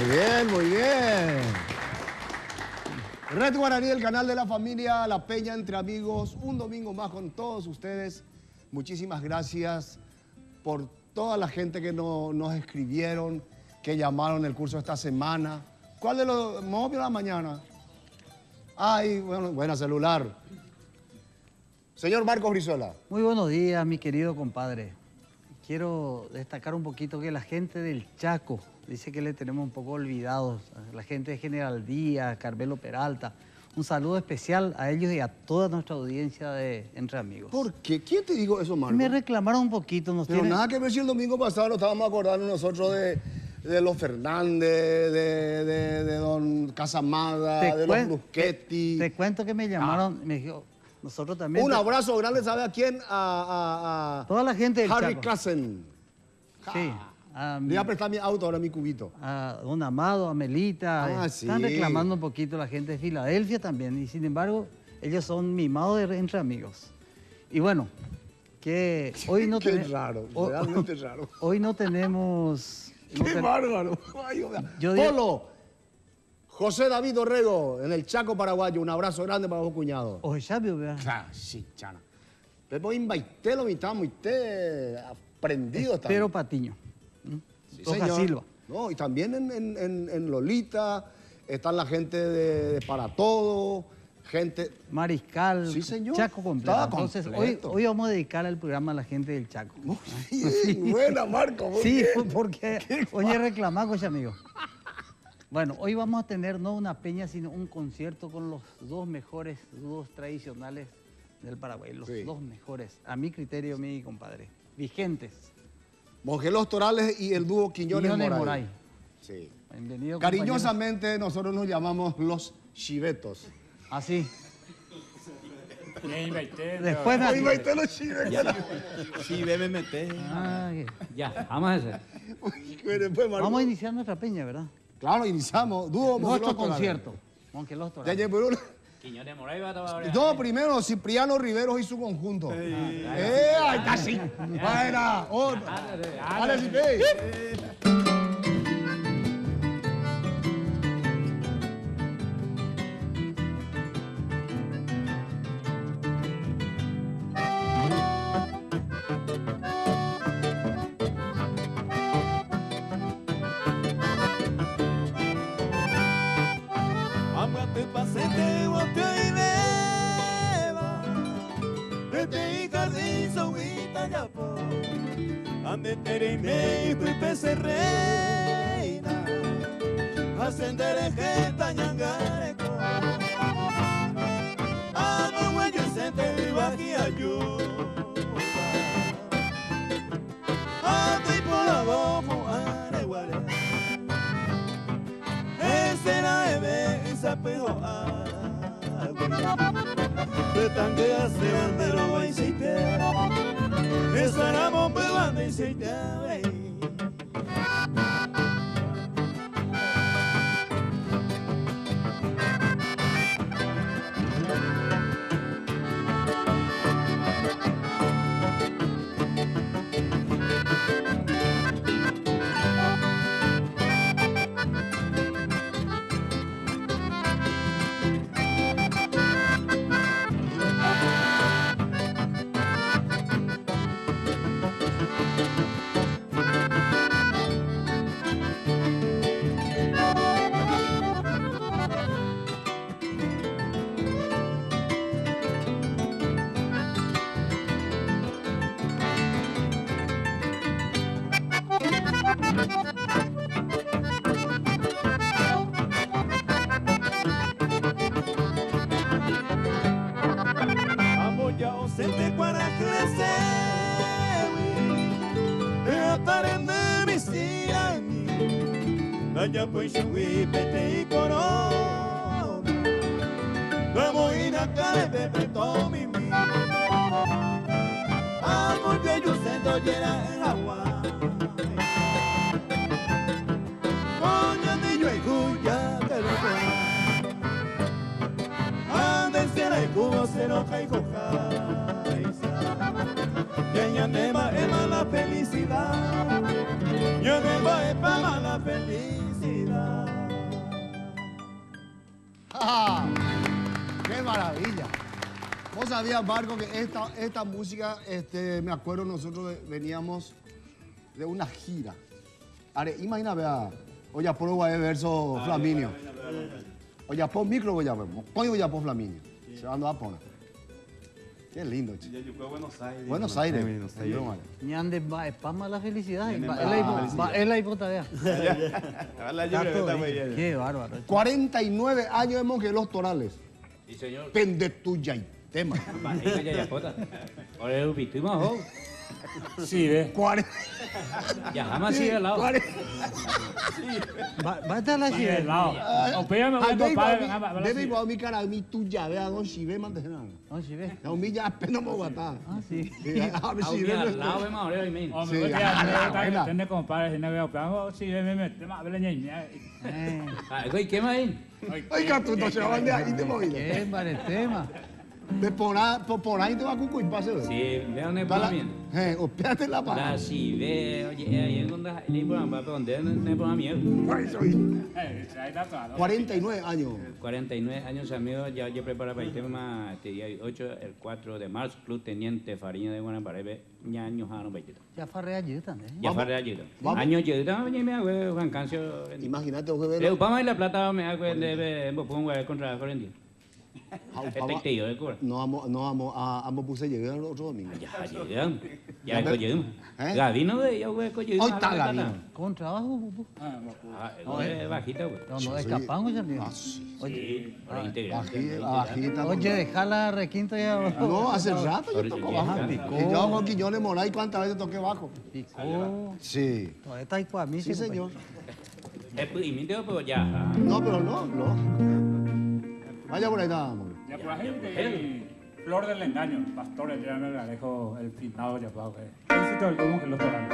Muy bien, muy bien. Red Guaraní, el canal de la familia, La Peña entre amigos, un domingo más con todos ustedes. Muchísimas gracias por toda la gente que nos escribieron, que llamaron el curso esta semana. ¿Cuál de los móviles la mañana? Ay, bueno, buena celular. Señor Marcos Brizuela. Muy buenos días, mi querido compadre. Quiero destacar un poquito que la gente del Chaco, dice que le tenemos un poco olvidados, la gente de General Díaz, Carmelo Peralta. Un saludo especial a ellos y a toda nuestra audiencia de Entre Amigos. ¿Por qué? ¿Quién te dijo eso, Marcos? Me reclamaron un poquito. Nos Pero tienen... nada que ver si el domingo pasado nos estábamos acordando nosotros de los Fernández, de don Casamada, de los Bruschetti. Te cuento que me llamaron, me dijo, nosotros también... Un abrazo grande, ¿sabe a quién? A toda la gente del Harry Chaco. Klassen. Sí. Le voy a prestar mi auto ahora, mi cubito. A don Amado, a Melita. Ah, sí. Están reclamando un poquito la gente de Filadelfia también. Y sin embargo, ellos son mimados de Entre Amigos. Y bueno, que hoy no Qué tenemos... raro, realmente raro. Hoy no tenemos... No ¡Qué bárbaro! Ay, yo digo, Polo, José David Orrego, en el Chaco paraguayo. Un abrazo grande para vos, cuñado. Oye, sabio, ¿verdad? Claro, sí, chana. Pero invaitelo, mitad, muy te aprendido también. Pero Patiño. Sí, Rojas señor. Silva. No, y también en Lolita están la gente de Para Todo, gente... Mariscal, Sí, señor. Chaco completo. Estaba Entonces, completo. hoy vamos a dedicar el programa a la gente del Chaco. Muy bien, buena, Marco, muy Sí, bien. porque Qué hoy reclamamos, amigo. Bueno, hoy vamos a tener no una peña, sino un concierto con los dos mejores dúos tradicionales del Paraguay. Los Sí. dos mejores, a mi criterio, mi compadre. Vigentes. Mongelos Torales y el dúo Quiñones, Quiñones Moray. Moray. Sí. Bienvenido, Cariñosamente nosotros nos llamamos los chivetos. Ah, sí. Después Después me Hoy va los chivetos. Sí, BBMT. Ah, Ya, vamos a hacer. Después, Marco. Vamos a iniciar nuestra peña, ¿verdad? Claro, iniciamos. Dúo Nuestro Mongelos Torales. concierto. Mongelos Torales. Ya llegó uno. Quiñones Moray va a tomar. No, primero Cipriano Riveros y su conjunto. ¡Eh! Ahí está, sí. Buena. Otra. Dale, Cipi. Reina, ascender jeta ñangareco. Amo huello sente y bajía yo. Ando y por abajo areguare. Ese la ebe esa pejo agua. De tanque se bandero guaisite. Esa la bomba bandicite. Ya pues shui pete y corona. Vamos a ir a care pepe tomi mi. Amo que yo sento llena en agua. Coño de yo y cuya que lo Ande será y cubo se lo caigo Ñanema ema la felicidad. Ñanema ema la felicidad. ¡Qué maravilla! Vos sabías, Marco, que esta, esta música, este, me acuerdo, nosotros veníamos de una gira. Are, imagina, vea, Oyapo guae verso Flaminio. Oyapo micro oyapo, coño oyapo Flaminio. Se van a poner. Qué lindo, chico. Ya Buenos Aires. Buenos Aires. Buenos Aires. Ñande va la felicidad. Va la hipotadea. Qué bárbaro. 49 años de Monje Los Torales. Sí, señor. Pende tuya y tema. Sí, ve. Ya jamás sigue al lado. Va a estar la Sí, al lado. O pégame, voy a topar. Debe igual mi cara, mi tuya, vea, don Chive, mantena. Don Chive. No, mi ya apenas me guata. Ah, sí. Al lado, ve más, ahora mismo. Hombre, ya, tiene compadre, si no veo, pero si ve, me mete, más, ve la ñaña. Ah, ¿qué más ahí? Oiga, tú no se van de ahí, te moví. Qué tema. De por ahí te va a cucuy, pase. Sí, ve dónde por bien. Opiate la pa. La si ve, oye, ahí es donde le por pa donde ne por miedo. 49 años. 49 años, amigos, ya yo preparo para el tema este día 8, el 4 de marzo, Club Teniente Fariña de Guanaparebe, ñaño jano baitito. Ya farrea ayuda, ¿eh? Ya farrea ayuda. Año ayuda, me hago Juan Cancio. Imagínate, oye, Upama y la plata me hago de pongo contra Corinthians. No vamos, no vamos, a ambos puse llegar el otro domingo. Ya llegan. Ya collemos. Gavino de yo güey Hoy está Gavino. Con trabajo, pupu. Ah, es bajita, güey. No, no escapamos ya, Ah, sí. Oye, bajita. Oye, dejala requinto ya. No, hace rato yo toco bajo. Y yo con Quiñones Moray, ¿cuántas veces toqué bajo? Picó. Sí. Todavía está ahí a mí, Sí, señor. Y pero ya. No, pero no, no. Vaya por ahí nada, amor. Ya por ahí, Flor del Engaño, Pastores, ya me alejo el finado ya para que. Éxito del común que los torales.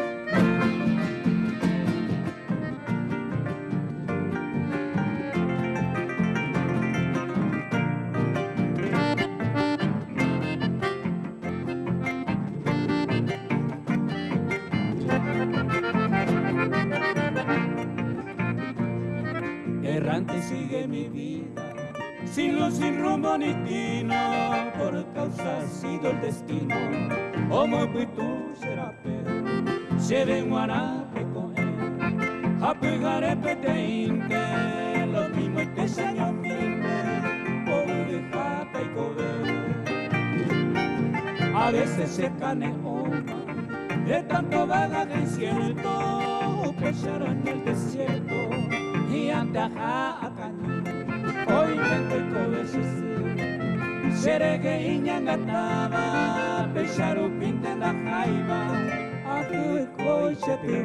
Errante sigue mi vida, sin luz, sin rumbo ni tino, por causa ha sido el destino. Como tú será peor, se ven guarape con él, a pegar peteinte, lo mismo este señor minte, por dejata y comer. A veces se caneoma, de tanto bagaje incierto, pesar en el desierto, y anda a cañón. Hoy vente cobesese, seregue iñangataba, pecharu pinte la jaiba, aje coiche te.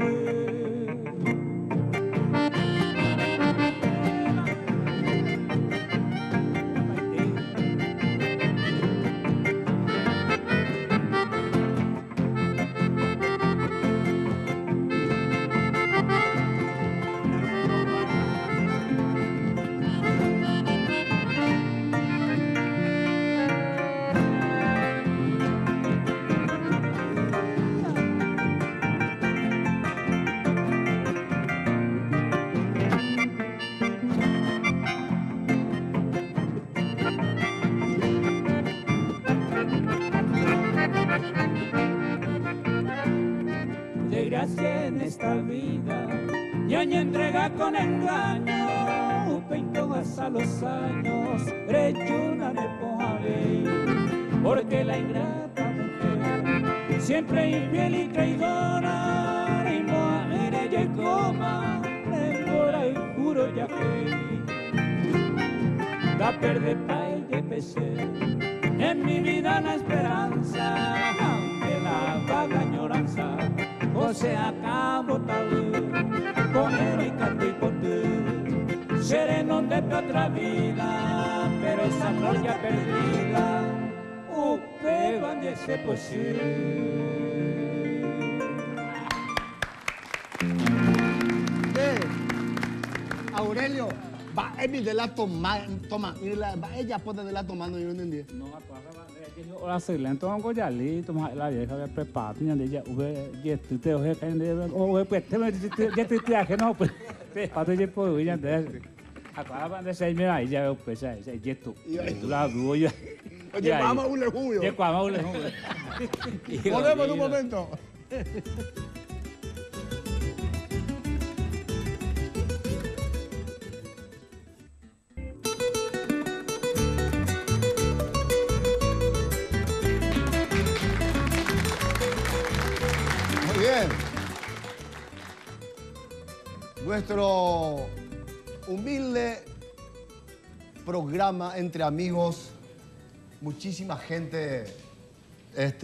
Desgracia en esta vida, ñaña entrega con engaño, peinto hasta los años, rechuna de pojave, porque la ingrata mujer, siempre infiel y traidora, y moa ella y coma, le y juro ya que da perde pa y pesé, en mi vida la esperanza, aunque la vaga añoranza, o sea, acabo tal con él y canto y pote, seré donde otra vida, pero esa flor ya perdida, upe van de ese Aurelio, va, Emi de la toma, toma, va, ella pone de la tomando, yo no entendí. No, Ora se lento un goyali, toma la vieja había preparado, ñande ya ube yetute oje caende o pues te te te no pues te pato ye po ñande. Acuérdate de seis me ahí ya upéicha ejetu. La dúo ya. Oye, vamos a un lejubio. Volvemos en un momento. Muy bien. Nuestro humilde programa entre amigos. Muchísima gente,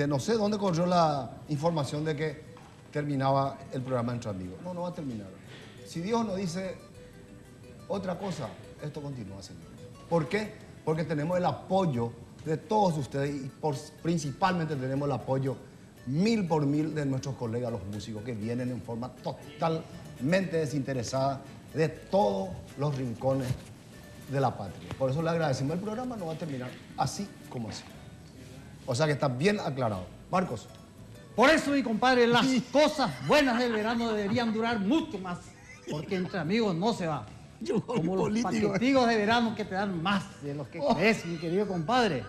no sé dónde corrió la información de que terminaba el programa entre amigos. No, no va a terminar. Si Dios nos dice otra cosa, esto continúa, señores. ¿Por qué? Porque tenemos el apoyo de todos ustedes y principalmente tenemos el apoyo 1000 por 1000 de nuestros colegas, los músicos, que vienen en forma totalmente desinteresada de todos los rincones de la patria. Por eso le agradecemos. El programa no va a terminar así como así. O sea que está bien aclarado. Marcos. Por eso, mi compadre, las cosas buenas del verano deberían durar mucho más, porque entre amigos no se va. Yo, Como los político. paquetigos de verano que te dan más de los que crees, mi querido compadre.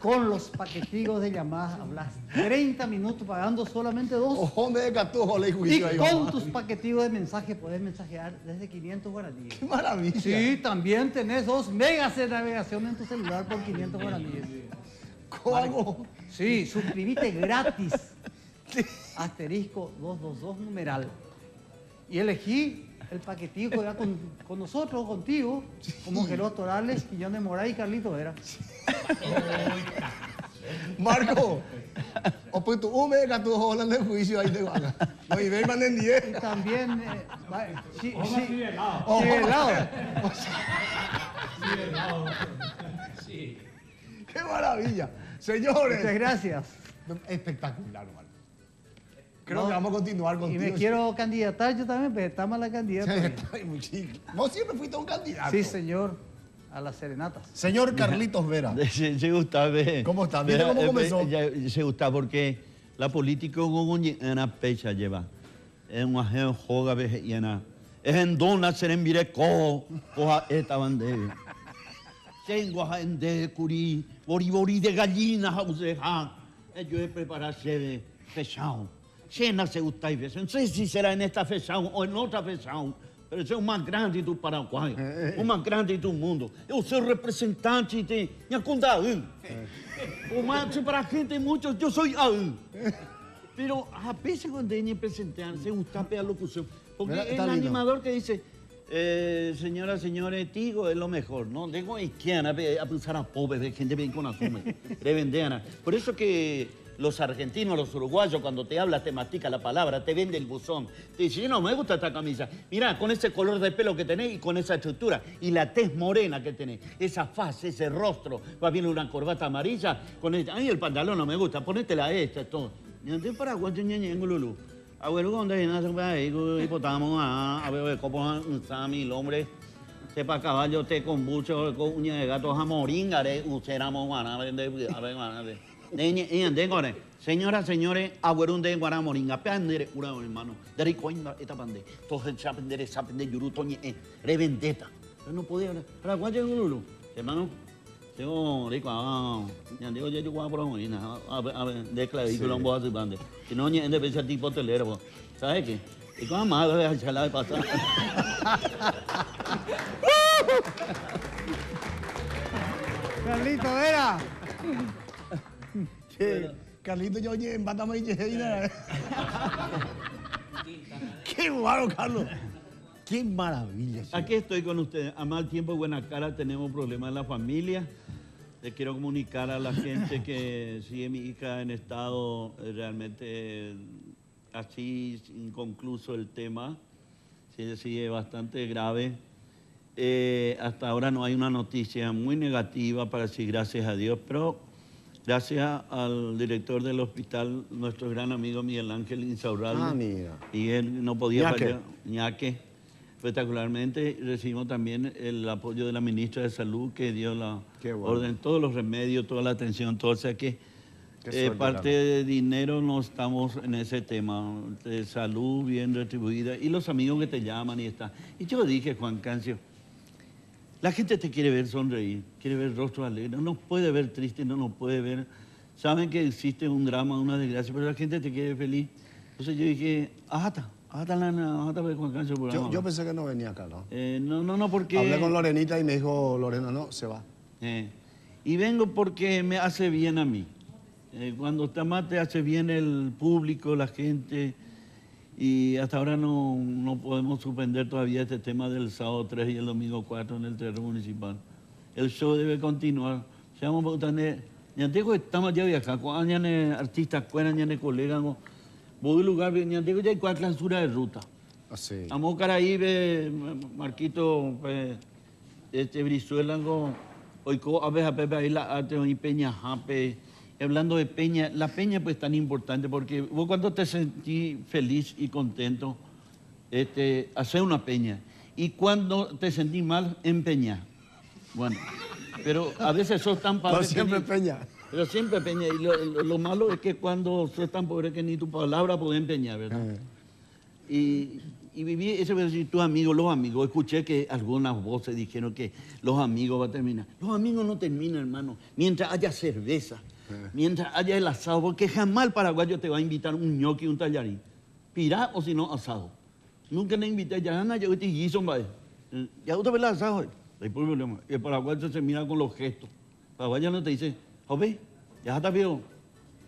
Con los paquetigos de llamadas hablas 30 minutos pagando solamente 2. Ojo, me decató, le dijo Y yo ahí, con mamá. tus paquetigos de mensaje podés mensajear desde 500 guaraníes. ¡Qué maravilla! Sí, también tenés 2 megas de navegación en tu celular por 500 guaraníes. ¿Cómo? Sí, suscribite gratis. Asterisco 222 numeral. Y elegí el paquetico que va con nosotros, contigo, como Geroz Torales, Quiñón de Moray y Carlito Vera. Sí. Marco, o pues tú, un mega, tú, hola, de juicio ahí te van. No, y ve, manden 10. Y también, va, sí, Ojo, sí. sí, de lado. Sí, de lado. Sí, de lado. Sí. ¡Qué maravilla! Señores. Muchas gracias. Espectacular, Marco. Creo No. que vamos a continuar Y contigo. me quiero candidatar yo también, pero está mala candidata. Sí, está muy chico. Vos siempre fuiste un candidato. Sí, señor. A las serenatas. Señor Carlitos Vera. Sí, sí, Gustavo. ¿Cómo está? ¿Viste cómo comenzó? Ya, sí, Gustavo, porque la política con una pecha lleva. Es un ajeno joga veje llena. Es en dona ser en vireco, coja esta bandera. Tengo a de curí, bori bori de gallina, jauseja. Yo he preparado sede fechao. Cena se gusta y no sé si será en esta fecha o en otra fecha, pero es un más grande do Paraguai, o más grande do mundo. Eu sou representante de Ñacundaú. O más para a gente mucho, yo soy aú. Pero a veces cuando hay presentar, se gusta la locución. Porque Mira, el está lindo. animador que dice, señoras, señores, Tigo es lo mejor, ¿no? Dejo izquierda, a pensar a pobre, de gente bien con asume, revendeana. Por eso que los argentinos, los uruguayos, cuando te habla, te mastica la palabra, te vende el buzón. Te dice, no, me gusta esta camisa. Mirá, con ese color de pelo que tenés y con esa estructura y la tez morena que tenés, esa faz, ese rostro, va bien una corbata amarilla, con esta, ay, el pantalón no me gusta, ponétela esta, todo. Ñande paraguayo, ñe, ñe, ngululu. Abuelo, cuando hay una sopa ahí, y potamos, ah, a ver, como un sami, el hombre, sepa caballo, té con bucho, con uña de gato, jamorín, are, uséramos, guaná, vende, a ver, guaná, de. De, ñe, ñe, de, gore. Señoras, señores, abuelo, de guaná, moringa, peandere, ura, hermano, de rico, esta pande, todos saben, saben, de yuruto, ñe, revendeta. Yo no podía hablar. Paraguayo, ngululu. Hermano, tengo rico, ah, ya digo, yo voy a por ahí, a ver, a ver, de clavícula, un boazo y bande. Si no, ñe, de pensar tipo hotelero, po. ¿Sabes qué? Y con madre de charla de pasar. Carlito Vera. Che, Carlito, yo oye, en Batama y Yeina. Qué guaro, Carlos. Qué maravilla, señor. Aquí estoy con ustedes. A mal tiempo, buena cara, tenemos problemas en la familia. Le quiero comunicar a la gente que sigue mi hija en estado realmente así, inconcluso el tema. Sí, sigue bastante grave. Hasta ahora no hay una noticia muy negativa para decir gracias a Dios, pero gracias al director del hospital, nuestro gran amigo Miguel Ángel Insaurralde. Ah, mira. Y él no podía Ñaque. fallar. Ñaque. Espectacularmente recibimos también el apoyo de la ministra de Salud, que dio la Qué bueno. orden, todos los remedios, toda la atención, todo. O sea que, Qué suerte, parte Carlos. de dinero no estamos en ese tema, de salud bien retribuida y los amigos que te llaman y está. Y yo dije, Juan Cancio, La gente te quiere ver sonreír, quiere ver rostro alegre, no nos puede ver triste, no nos puede ver. Saben que existe un drama, una desgracia, pero la gente te quiere feliz. Entonces yo dije, ajata, ajata, la, ajata, Juan Cancho, Yo, yo pensé que no venía acá, ¿no? No, no, no, porque... Hablé con Lorenita y me dijo, Lorena, no, se va. Y vengo porque me hace bien a mí. Cuando está mal te hace bien el público, la gente. Y hasta ahora no podemos suspender todavía este tema del sábado 3 y el domingo 4 en el Teatro Municipal. El show debe continuar. Seamos bautane, ñandejo estamos ya viajando, con añane artistas, cuera, ñane colegas, no. Voy al lugar, ñandejo ya hay cuatro clausura de ruta. Ah, sí. Amo Caraíbe, Marquito, pe, este, Brizuela, no. Oiko, a ver, a Pepe, ahí la arte, y Peña, Jape. Hablando de Peña, la Peña pues es tan importante porque vos cuando te sentís feliz y contento, hacer una peña. Y cuando te sentís mal, empeñá. Bueno, pero a veces sos tan pobre No que siempre ni peña. Pero siempre peña. Y lo malo es que cuando sos tan pobre que ni tu palabra podés empeñar, ¿verdad? Y viví eso, voy a decir, tus amigos, los amigos. Escuché que algunas voces dijeron que los amigos van a terminar. Los amigos no terminan, hermano. Mientras haya cerveza, mientras haya el asado, porque jamás el paraguayo te va a invitar un ñoqui y un tallarín. Pirá o si no, asado. Nunca le invité, ya anda, yo te guiso, vaya. Ya usted ve el asado. No hay problema. Y el paraguayo se mira con los gestos. El paraguayo no te dice, joven, ya está viejo.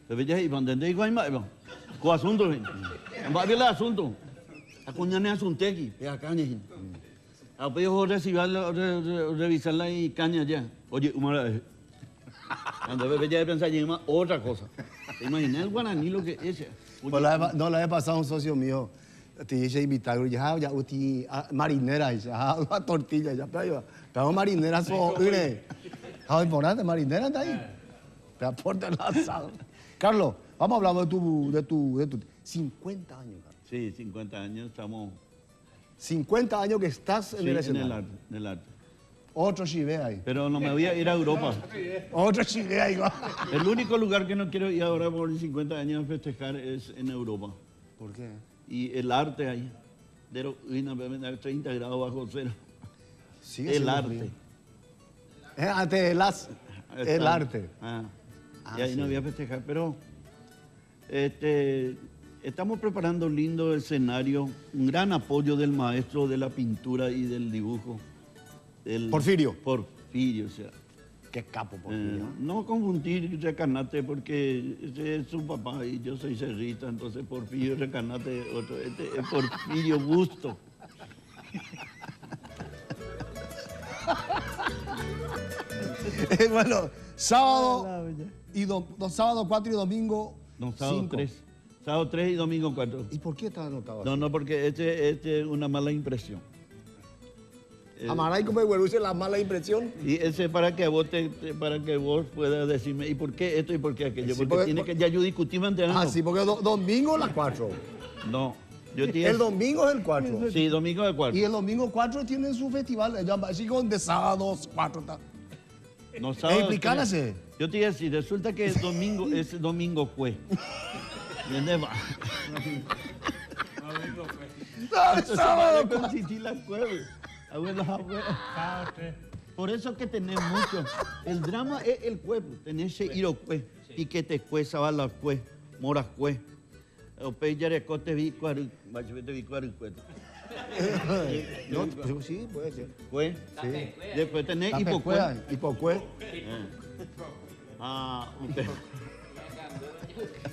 Pero ya, y cuando te digo, ay, ma, va. Con asunto, ven. Va a ver el asunto. Acuñane asuntequi, pe acá, ñe. A pe yo revisar la y caña ya. Oye, una vez. Cuando bebé ya pensar, llega otra cosa. ¿Te imaginas el guaraní lo que es? Oye, Pues la he, no, la he pasado a un socio mío. Te dice invitar, ya, ya, uti, ah, marinera, dice, ah, una tortilla, ya, pero yo, pero marinera, so, mire. Ah, importante, marinera está ahí. Te aporta el asado. Carlos, vamos a hablar de tu 50 años, Carlos. Sí, 50 años estamos. 50 años que estás en Sí, el en el escenario. arte, en el arte. Otro chive ahí. Pero no me voy a ir a Europa. Otro chive ahí. El único lugar que no quiero ir ahora por 50 años a festejar es en Europa. ¿Por qué? Y el arte ahí. De 30 grados bajo cero. Sigue El siendo arte. frío. Antes el as, Ahí está. el arte. Ah. Ah, Y ahí no sí. voy a festejar, pero estamos preparando un lindo escenario, un gran apoyo del maestro de la pintura y del dibujo. El Porfirio. Porfirio, o sea. Qué capo, Porfirio. No confundir Recanate porque ese es su papá y yo soy cerrista, entonces Porfirio Recanate, otro, este es Porfirio Busto. Bueno, sábado y do, do, sábado 4 y domingo No, sábado 5. 3. Sábado 3 y domingo 4. ¿Y por qué está anotado No, así? no, porque este es una mala impresión. Amaray como el la mala impresión. Y ese para que vos te, te, para que vos puedas decirme, ¿y por qué esto y por qué aquello? Sí, porque, porque tiene que, ya yo discutí antes. Ah, sí, porque domingo a las 4. No. Yo te El domingo es el 4. Sí, domingo es el 4. Y el domingo 4 tienen su festival, ellos van así con de sábado 4. Está. No, sábado Explícalase. tres. Yo te iba a decir, resulta que el domingo es domingo cue. ¿Entiendes? Domingo fue. No, el sábado Con la cueve. Abuelo, abuelo. Sábado 3. Por eso que tenés mucho. El drama es el cuerpo. Tenés ese irocue, piquete cue, sabala cue, moras cue. O peyarecote vi cuaru, bachete vi cuaru cue. No, pues sí, puede ser. Cue. Sí. Después tenés La hipocue. pecuea, hipocue. Ah, usted.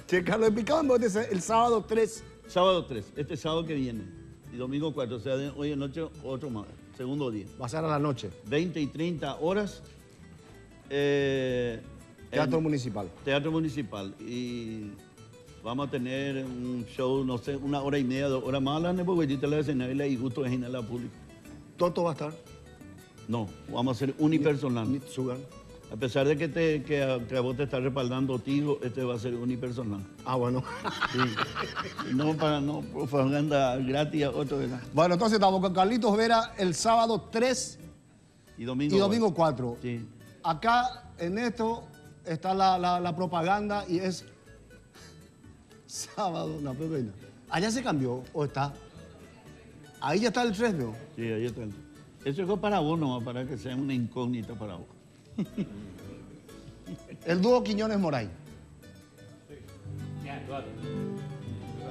Che, Carlos, explicame vos, el sábado 3. Sábado 3, este sábado que viene. Y domingo 4, o sea, de hoy en noche, otro más, segundo día. Va a ser a la noche. 20 y 30 horas. Teatro en Municipal. Teatro Municipal. Y vamos a tener un show, no sé, 1 hora y media, 2 horas más. La porque la escenario y gusto es la público. ¿Toto va a estar? No, vamos a hacer unipersonal. Nitsugan. A pesar de que a vos te está respaldando Tigo, este va a ser unipersonal. Ah, bueno. Sí. No para no propaganda gratis a otro, ¿verdad? Bueno, entonces estamos con Carlitos Vera el sábado 3 y domingo, y domingo 4. Sí. Acá en esto está la propaganda y es sábado, no, pero no. Allá se cambió o está. Ahí ya está el 3, ¿no? Sí, ahí está el 3. Eso es para vos nomás, para que sea una incógnita para vos. El dúo Quiñones Moray.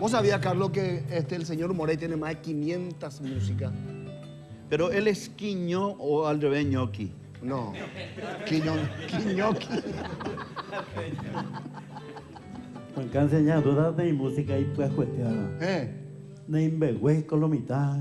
¿Vos sabías, Carlos, que el señor Moray tiene más de 500 músicas? Pero él es Quiño o al revés ñoqui. No, Quiñoqui. Juan enseñado duda de música y pues cuestión. De imbergüe con lo mitad.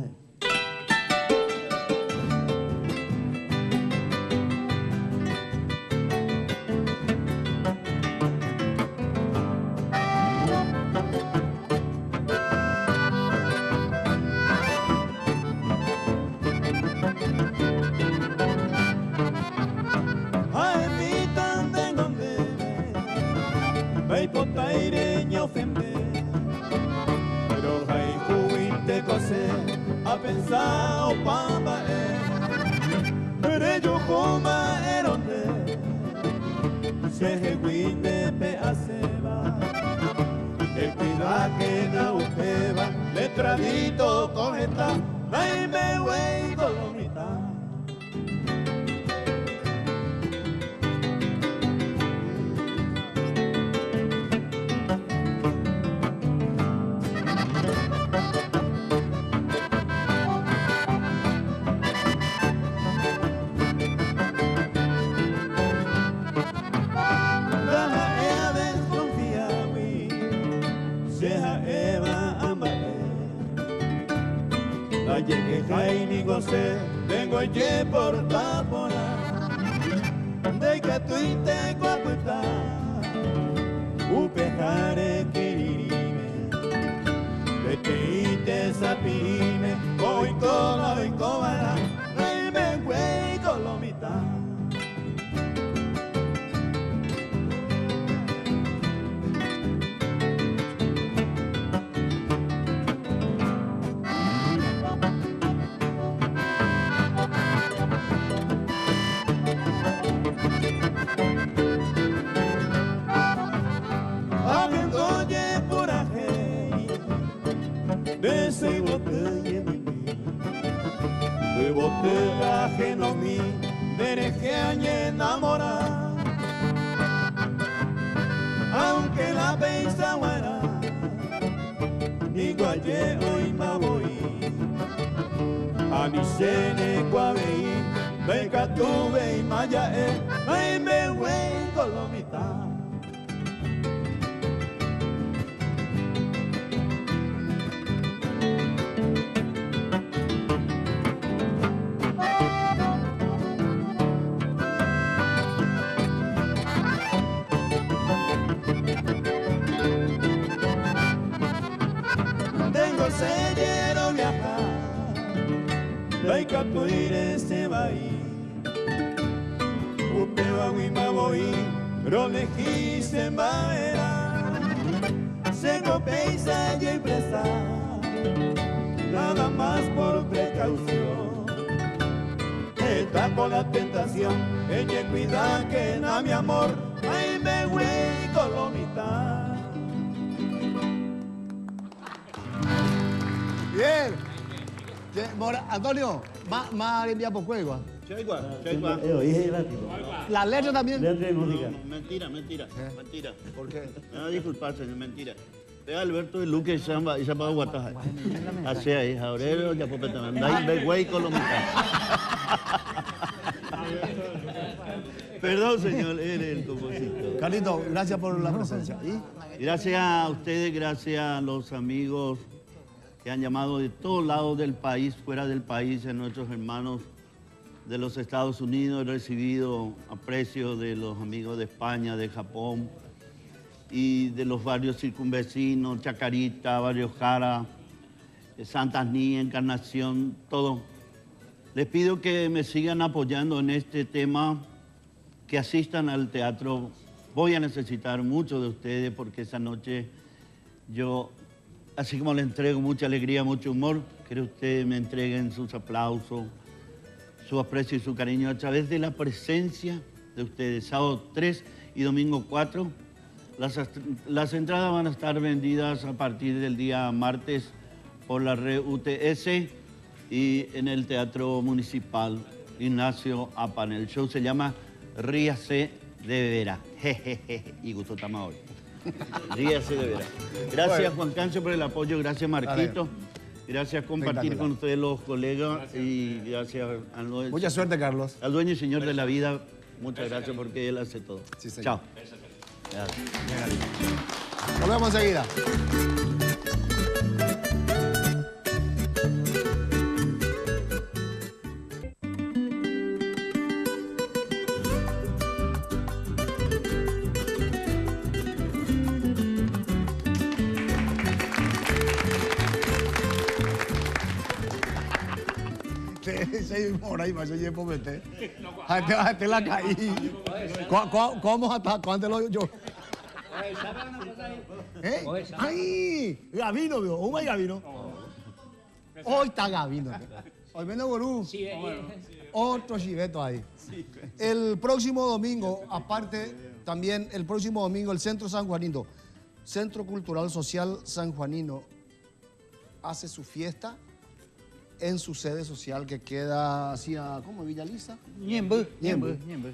Antonio, más envía por juego. La letra también. Letra y música. No, mentira, mentira, mentira. ¿Por qué? No, disculpa, señor, mentira. Ve Alberto de Luque y Samba y Samba Guataja. Así ahí, Aurelio, ya por Perdón, señor, eres el compositor. Carlito, gracias por la presencia. ¿Y? Gracias a ustedes, gracias a los amigos que han llamado de todos lados del país, fuera del país, a nuestros hermanos de los Estados Unidos. He recibido aprecio de los amigos de España, de Japón y de los barrios circunvecinos, Chacarita, Barrio Jara, Santaní, Encarnación, todo. Les pido que me sigan apoyando en este tema, que asistan al teatro. Voy a necesitar mucho de ustedes porque esa noche yo, así como les entrego mucha alegría, mucho humor, quiero que ustedes me entreguen sus aplausos, su aprecio y su cariño a través de la presencia de ustedes. Sábado 3 y domingo 4. Las entradas van a estar vendidas a partir del día martes por la red UTS. Y en el Teatro Municipal Ignacio Apan. El show se llama Ríase de Vera. Jejeje. Y gusto hoy. Ríase de Vera. Gracias Juan Cancio por el apoyo. Gracias Marquito. Gracias compartir con ustedes los colegas y gracias al Mucha suerte, Carlos. Al dueño y señor de la vida. Muchas gracias porque él hace todo. Sí, señor. Chao. Volvemos enseguida. Por ahí, macho, yo puedo meter. Te la caí. ¿Cómo hasta cuándo lo yo? ¿Eh? ¡Ay! Gabino, vio. Oh, my Gabino. Hoy está Gabino. Hoy menos gurú. Otro chiveto ahí. El próximo domingo, aparte, también el próximo domingo, el Centro San Juanino, Centro Cultural Social San Juanino, hace su fiesta en su sede social que queda hacia, ¿cómo? ¿Villa Lisa? Ñemby. Ñemby. Ñemby.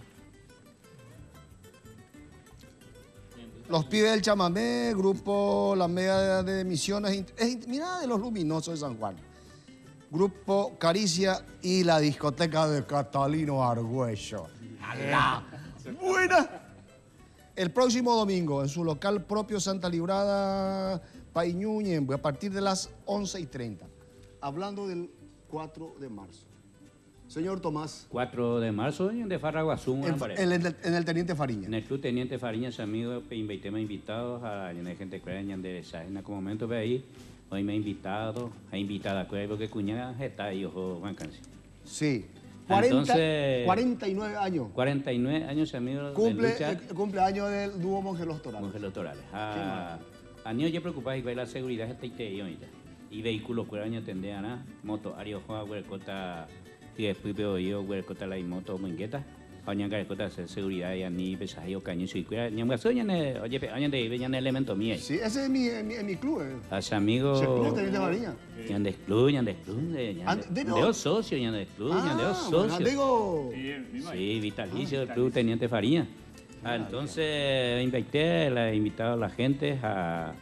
Los pibes del chamamé, grupo La Media de Misiones, mira de los luminosos de San Juan. Grupo Caricia y la discoteca de Catalino Argüello. ¡Alá! ¡Buena! El próximo domingo, en su local propio Santa Librada, Paiñú, Ñemby, a partir de las 11:30. Hablando del 4 de marzo. Señor Tomás. 4 de marzo, de Farraguazú, en el Teniente Fariña. En el Club Teniente Fariña, amigo, invité invitados a la gente que de esa en algún momento ve ahí. Hoy me ha invitado, ha invitado a porque cuñada está ahí, ojo, Juan Cancio. Sí. 40, 49 años. 49 años, amigo. Cumpleaños del dúo Monje Los Torales. Monje Los Torales. A mí yo preocupaba y la seguridad está ahí. Y vehículos que año tendría nada, moto, ario, joa, huercota, y después veo yo, huercota, la y moto, moingueta, año que cota hacer seguridad y ani pesaje o caño y cuida, ni un oye, año de ñane elemento mío. Sí, ese es mi club. Ese amigo. Ese club de Fariña. Ñande club, ñande club, de socio, ñande club, ñande socio. Sí, vitalicio del club Teniente Fariña. Entonces invité, la invitado a la gente a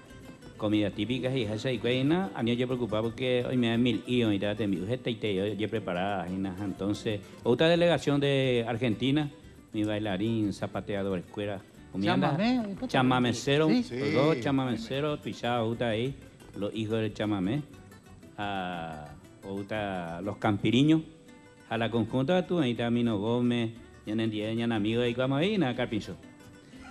comidas típicas y esa y cuena, a mí yo preocupado porque hoy me dan mil y hoy te mi y yo preparada, entonces otra delegación de Argentina, mi bailarín, zapateador, escuela, chamamé, chamamecero, sí. Los dos chamameceros, tuizado, ahí, los hijos del chamamé, a los campiriños, a la conjunta tú, ahí está Mino Gómez, ñan amigo ahí vamos ahí, nada Carpincho.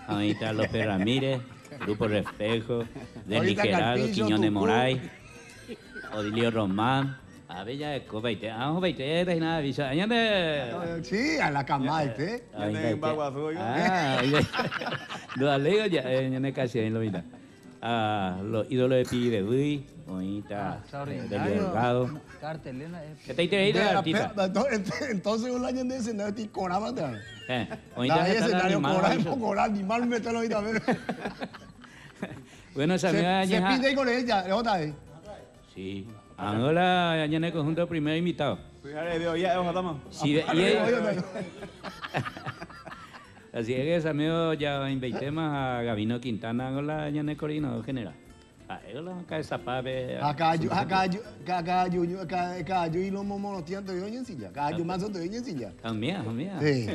Ahí está López Ramírez, Grupo Reflejo, Denis Gerardo, Quiñones Moray, Odilio Román, a ver ya de copa y te, ah, y nada, bicho, añade. Sí, a la cama, este. Ah, lo alego ya, ya casi en lo mira. Ah, los ídolos de Pibe bonita, del Delgado. Cartelena. ¿Qué te Entonces un año de escenario te coraba, ahorita escenario cora, animal, mételo ahorita. Bueno, esa amiga se pide con ella, otra vez. Sí. Ahora ya en el conjunto primer invitado. Sí, así es que, amigo, ya invité más a Gabino Quintana con la ya en el coordinador general. Acá yo y los momonotian te en silla. Acá yo manso te en silla. También, también. Sí.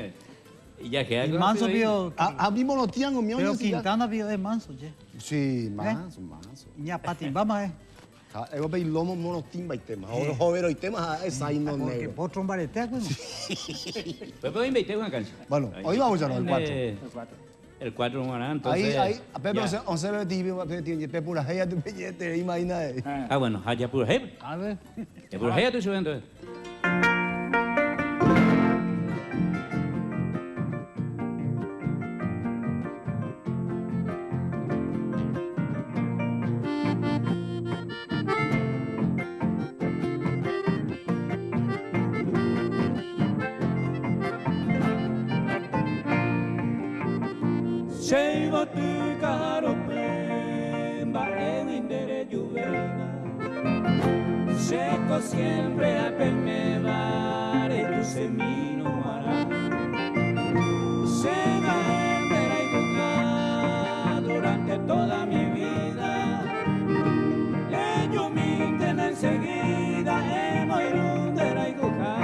Y ya queda con manso vio. A mí monotian o mío Pero Quintana vio es manso, che. Sí, manso, manso. Ña patimba eh. Eu vejo lomo monotimba y tema. Jovero y tema es ahí no negro. Porque potro baretea, pues. Pues invité una canción. Bueno, hoy vamos a el 4. El 4 bueno, entonces. Ahí, Pepe, once Pepe pura jeya tu billete, imagina. Ah, bueno, allá pura jeya. A ver. Pura jeya tú subiendo. Se Loco siempre a pemevare tu semino mara. Se va durante toda mi vida. Ellos minten enseguida, emoirundera y goja.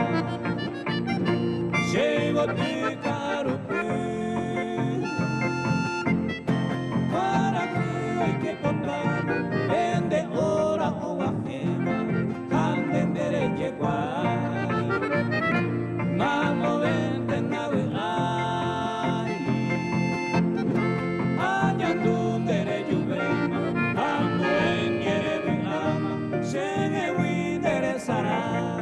Llevo te carupe. Para que hay que contar, vende ora o ajena, candendere yeguay. Mamo vente nave ay. Añandundere yubema, amo en yerebe ama, se windere saray.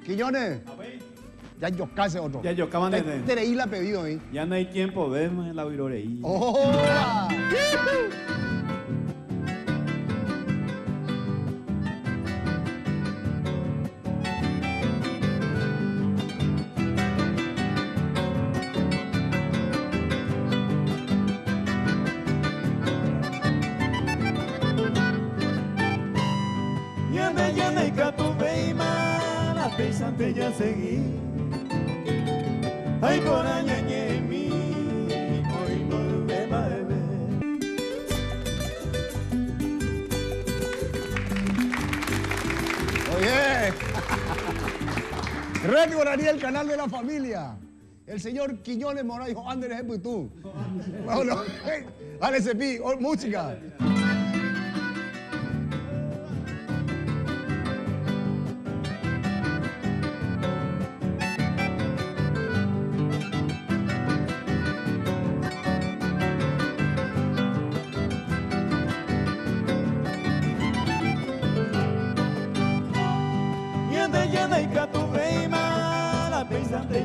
Quiñones, ya yo casi otro. Ya yo acaban de Te leí la pedido, ¿eh? Ya no hay tiempo, vemos la viroreí. ¡Oh! Ya seguí. Ay, por añañe mi, hoy volve a beber. Oye, Red Guaraní, el canal de la familia. El señor Quiñones Moray dijo, Andrés tú. Bueno, dale ese pi, música.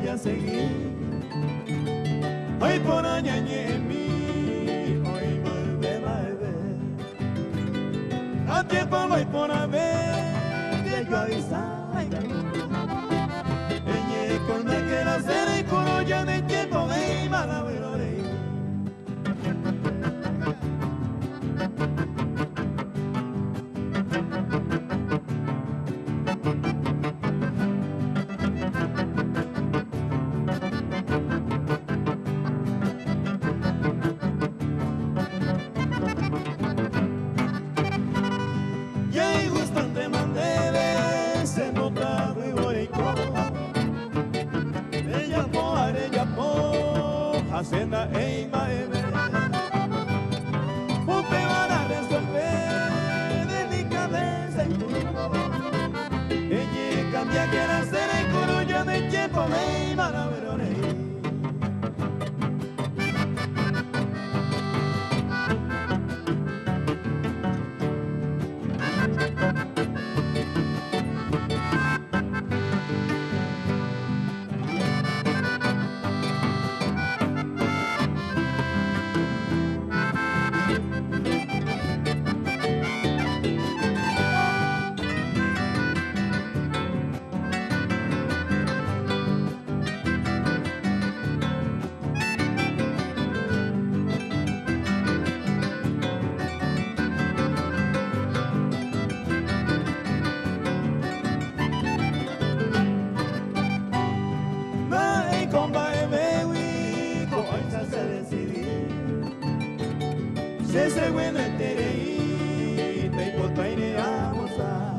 Ya seguí. Ay, por añañe mi, hoy vuelve a beber. A tiempo voy por haber, que yo avisa, ay, Eñe con la que la cera y por ya de tiempo me iba a ver. Se se buena terei, te potaire amosa.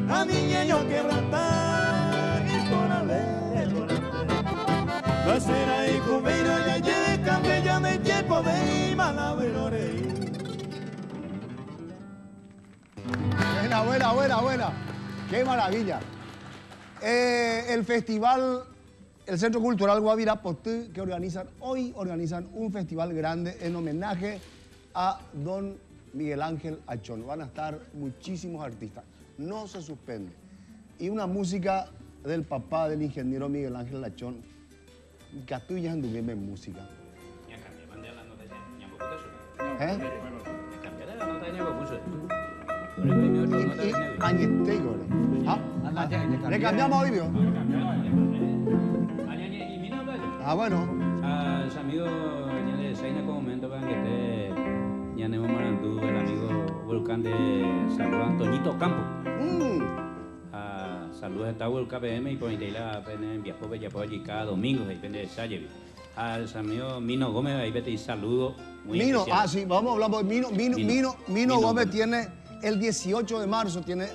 A mi niño que rata, y por haber, por haber. Va a ser ahí cubeiro, ya lleve cambio, ya me llevo de malaverore. Buena, buena, buena, buena. Qué maravilla. El festival, el Centro Cultural Guabirá Potý, que organizan hoy, organizan un festival grande en homenaje a don Miguel Ángel Achón. Van a estar muchísimos artistas. No se suspende. Y una música del papá del ingeniero Miguel Ángel Achón. Catuya en música. ¿Eh? ¿Ah? Le cambiamos hoy, ¿vio? Ah, bueno. Amigo, el amigo Volcán de Saludos, Antoñito Campo. Saludos a el KPM y por ahí la en viajó allí cada domingo, depende de Salle. Al amigo Mino Gómez, ahí vete y saludo. Muy Mino, especial. Ah, sí, vamos a hablar de Mino, Mino, Mino, Mino Gómez tiene el 18 de marzo, tiene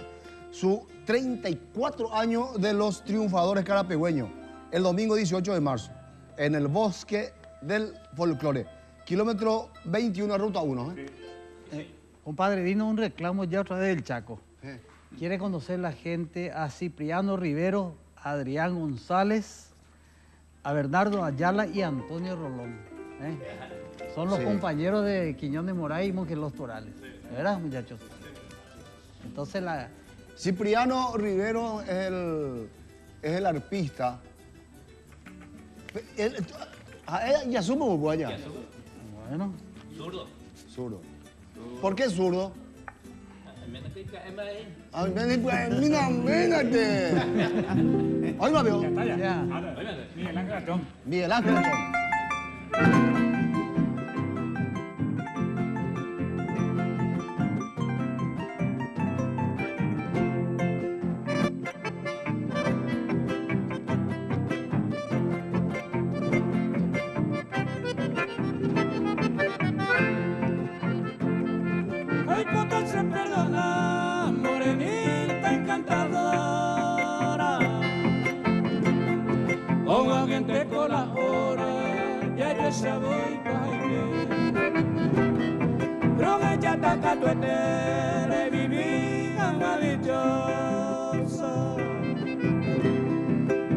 su 34 años de los triunfadores carapegüeños, el domingo 18 de marzo, en el Bosque del Folclore, kilómetro 21, ruta 1. ¿Eh? Sí. Compadre, vino un reclamo ya otra vez del Chaco. Quiere conocer la gente a Cipriano Rivero, a Adrián González, a Bernardo Ayala y a Antonio Rolón. ¿Eh? Son los compañeros de Quiñones Moray y Mongelos Torales. ¿Verdad, muchachos? Entonces la... Cipriano Rivero es el arpista. Ya sumo, guaya. Bueno. Zurdo. Zurdo. ¿Por qué zurdo? Mírate. Hoy va, veo. Ya. Miguel Ángel Achón. Miguel Ángel Achón.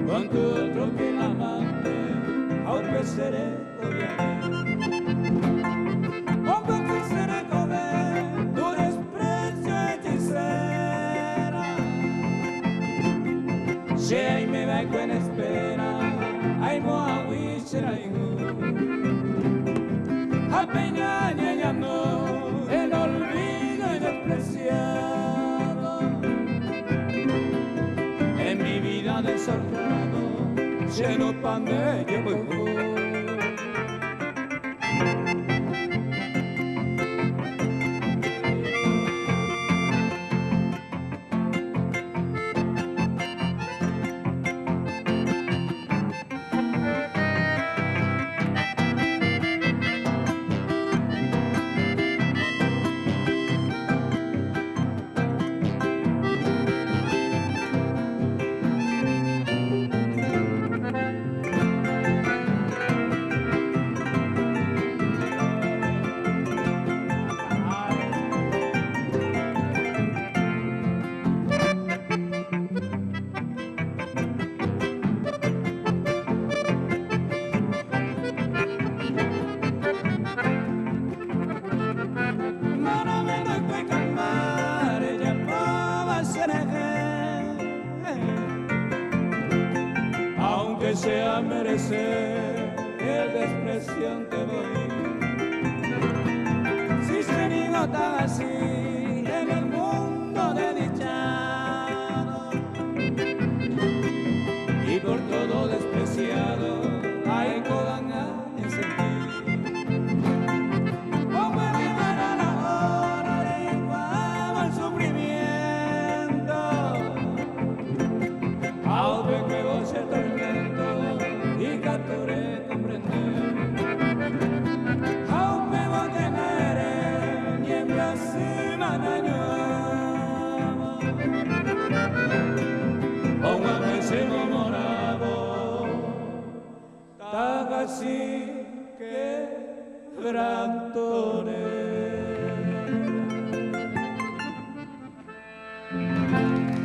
Con tu otro fiel amante, aunque seré aunque seré comer tu desprecio hechicera. Si ahí me va con espera, ay moa wichera a peña no el olvido y despreciado. En mi vida desordenado, lleno pan de llevo. Aunque sea merecer el desprecio te voy. Si se digo tan así en el mundo desdichado y por todo despreciado, hay codanga en sentir. Como llegar a la hora de igual al sufrimiento, aunque que vos se tormento y capturé comprender. Aunque vos te Quebrantore.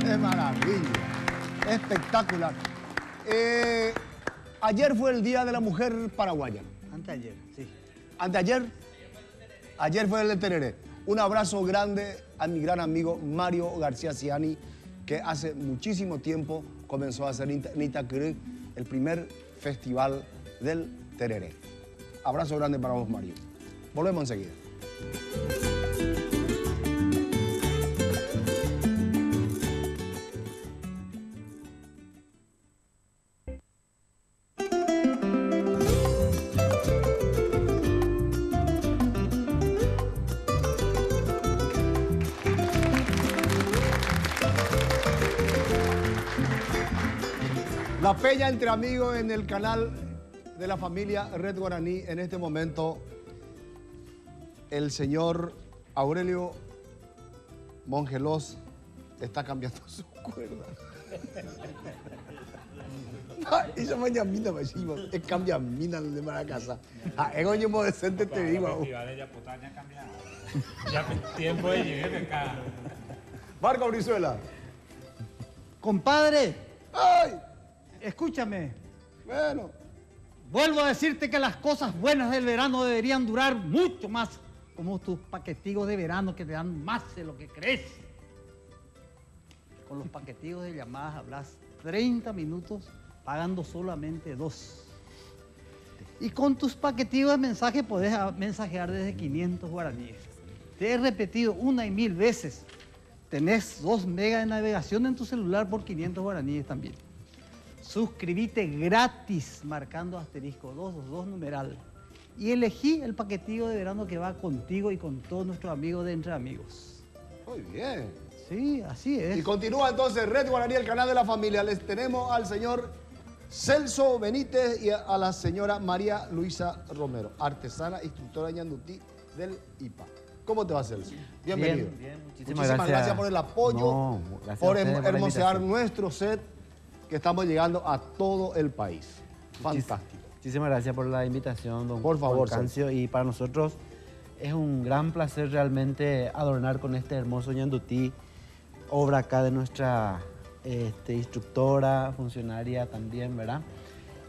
¡Qué maravilla! Espectacular. Eh, ayer fue el Día de la Mujer Paraguaya. Anteayer, sí. ¿Anteayer? Ayer fue el de Tereré. Un abrazo grande a mi gran amigo Mario García Ciani, que hace muchísimo tiempo comenzó a hacer Nitacurú, el primer festival del Tereré. Abrazo grande para vos, Mario. Volvemos enseguida. La Peña entre amigos en el canal de la familia Red Guaraní. En este momento, el señor Aurelio Mongelos está cambiando su cuerda. Esa mañana me cambia mina de Maracasa. Ah, es un decente te digo. Ya tiempo de llegar acá. Marco Brizuela. Compadre. ¡Ay! Escúchame. Bueno. Vuelvo a decirte que las cosas buenas del verano deberían durar mucho más, como tus paquetigos de verano que te dan más de lo que crees. Con los paquetigos de llamadas hablas 30 minutos pagando solamente 2. Y con tus paquetigos de mensaje podés mensajear desde 500 guaraníes. Te he repetido una y mil veces. Tenés 2 megas de navegación en tu celular por 500 guaraníes también. Suscríbete gratis marcando asterisco 222 numeral y elegí el paquetillo de verano que va contigo y con todos nuestros amigos de Entre Amigos. Muy bien. Sí, así es. Y continúa entonces Red Guaraní, el canal de la familia. Les tenemos al señor Celso Benítez y a la señora María Luisa Romero, artesana, instructora ñandutí del IPA. ¿Cómo te va, Celso? Bienvenido. Bien, bien, muchísimas gracias. gracias por el apoyo, No, gracias a por ustedes por la hermosear invitación. nuestro set que estamos llegando a todo el país. Fantástico. Muchísimas gracias por la invitación, don Por favor, Juan Cancio. Y para nosotros es un gran placer realmente adornar con este hermoso ñandutí, obra acá de nuestra instructora, funcionaria también, ¿verdad?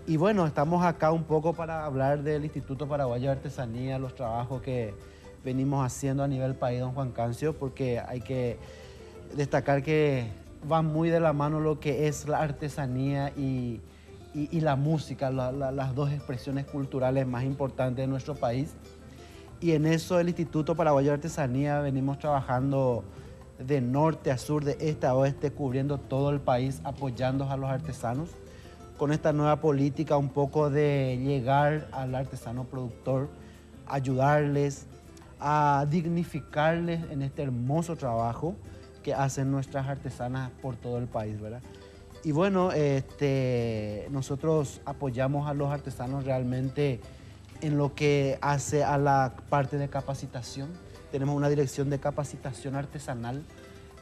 Y bueno, estamos acá un poco para hablar del Instituto Paraguayo de Artesanía, los trabajos que venimos haciendo a nivel país, don Juan Cancio, porque hay que destacar que va muy de la mano lo que es la artesanía y la música, las dos expresiones culturales más importantes de nuestro país. Y en eso el Instituto Paraguayo de Artesanía venimos trabajando de norte a sur, de este a oeste, cubriendo todo el país, apoyando a los artesanos. Con esta nueva política un poco de llegar al artesano productor, ayudarles, a dignificarles en este hermoso trabajo que hacen nuestras artesanas por todo el país, ¿verdad? Y bueno, nosotros apoyamos a los artesanos realmente en lo que hace a la parte de capacitación. Tenemos una dirección de capacitación artesanal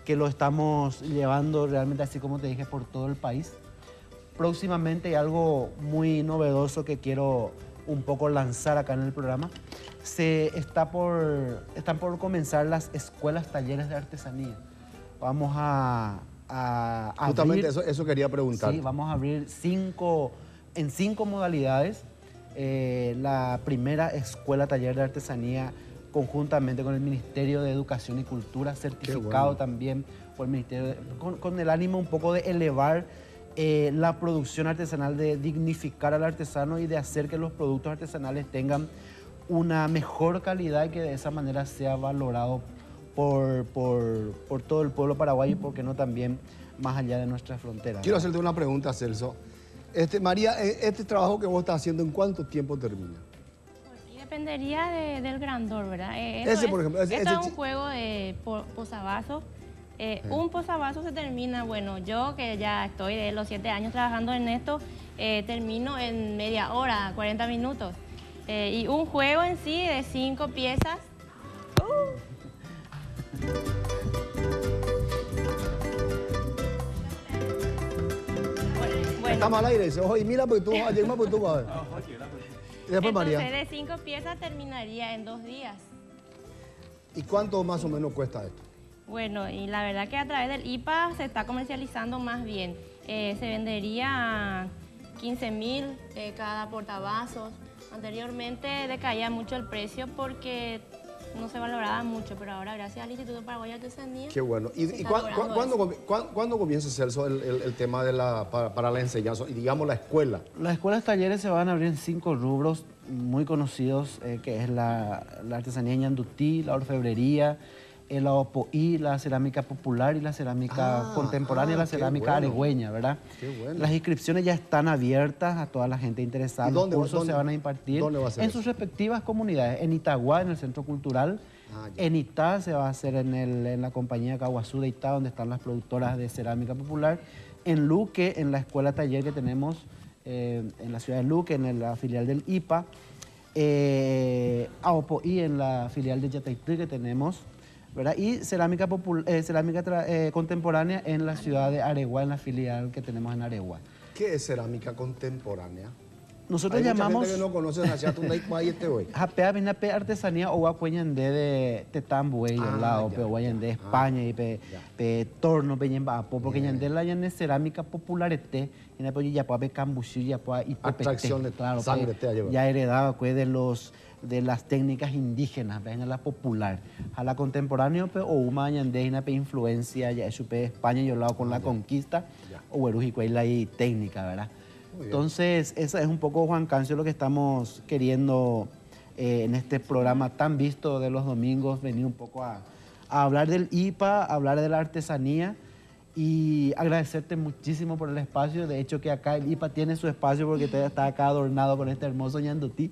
que lo estamos llevando realmente, así como te dije, por todo el país. Próximamente hay algo muy novedoso que quiero un poco lanzar acá en el programa. Están por comenzar las escuelas, talleres de artesanía. Vamos a abrir... Justamente eso quería preguntar. Sí, vamos a abrir en 5 modalidades. La primera escuela taller de artesanía conjuntamente con el Ministerio de Educación y Cultura, certificado también por el Ministerio, con el ánimo un poco de elevar la producción artesanal, de dignificar al artesano y de hacer que los productos artesanales tengan una mejor calidad y que de esa manera sea valorado por todo el pueblo paraguayo y, por qué no, también más allá de nuestras fronteras. Quiero hacerte una pregunta, Celso. María, este trabajo que vos estás haciendo, ¿en cuánto tiempo termina? Y dependería del grandor, ¿verdad? Ese, por ejemplo, Esto ese es un juego de posavasos. Un posavasos se termina, bueno, yo que ya estoy de los 7 años trabajando en esto, termino en media hora, 40 minutos. Y un juego en sí de 5 piezas. Bueno. Estamos al aire, dice, ojo, y mira, porque tú, ayer más, porque tú vas a ver. Después, María. Entonces, de 5 piezas terminaría en 2 días. ¿Y cuánto más o menos cuesta esto? Bueno, y la verdad que a través del IPA se está comercializando más bien. Se vendería 15.000 cada portavasos. Anteriormente decaía mucho el precio porque no se valoraba mucho, pero ahora gracias al Instituto Paraguayo de Artesanía... Qué bueno. ¿Y se está logrando eso. cuándo comienza, Celso, el tema de la, para la enseñanza y, digamos, la escuela? Las escuelas talleres se van a abrir en 5 rubros muy conocidos, que es la artesanía ñandutí, la orfebrería, el opoí, la cerámica popular y la cerámica contemporánea, la cerámica aregüeña, ¿verdad? Qué bueno. Las inscripciones ya están abiertas a toda la gente interesada. ¿Y Los cursos se van a impartir dónde va a ser en eso? sus respectivas comunidades. En Itagüá, en el Centro Cultural. En Itá se va a hacer en la compañía Caguazú de Itá, donde están las productoras de cerámica popular. En Luque, en la escuela taller que tenemos en la ciudad de Luque, en la filial del IPA. Aopoí, en la filial de Yataití que tenemos, ¿verdad? Y cerámica contemporánea en la ciudad de Areguá, en la filial que tenemos en Areguá. ¿Qué es cerámica contemporánea? Nosotros Hay mucha llamamos gente que no conoce la ciudad donde hay cuay este hoy. Japea, vina pe artesanía o guacueñandé de Tetambuey, al lado, pe guayandé de España y pe torno, pe ñembapo, porque ñandé la ñane cerámica popular este, y na pe ya pe cambuchí, ya pe hipopete, Abstracción de claro, sangre pe te ha llevado. ya heredado, pues, de los, de las técnicas indígenas, pe, la popular. A la contemporánea, pe, o uma ñandé, y na pe influencia, ya eso, pe España y al lado con la conquista, o güerujico, ahí la técnica, ¿verdad? Muy bien. Entonces, esa es un poco, Juan Cancio, lo que estamos queriendo en este programa tan visto de los domingos, venir un poco a hablar del IPA, a hablar de la artesanía y agradecerte muchísimo por el espacio. De hecho, que acá el IPA tiene su espacio porque está acá adornado con este hermoso ñandutí.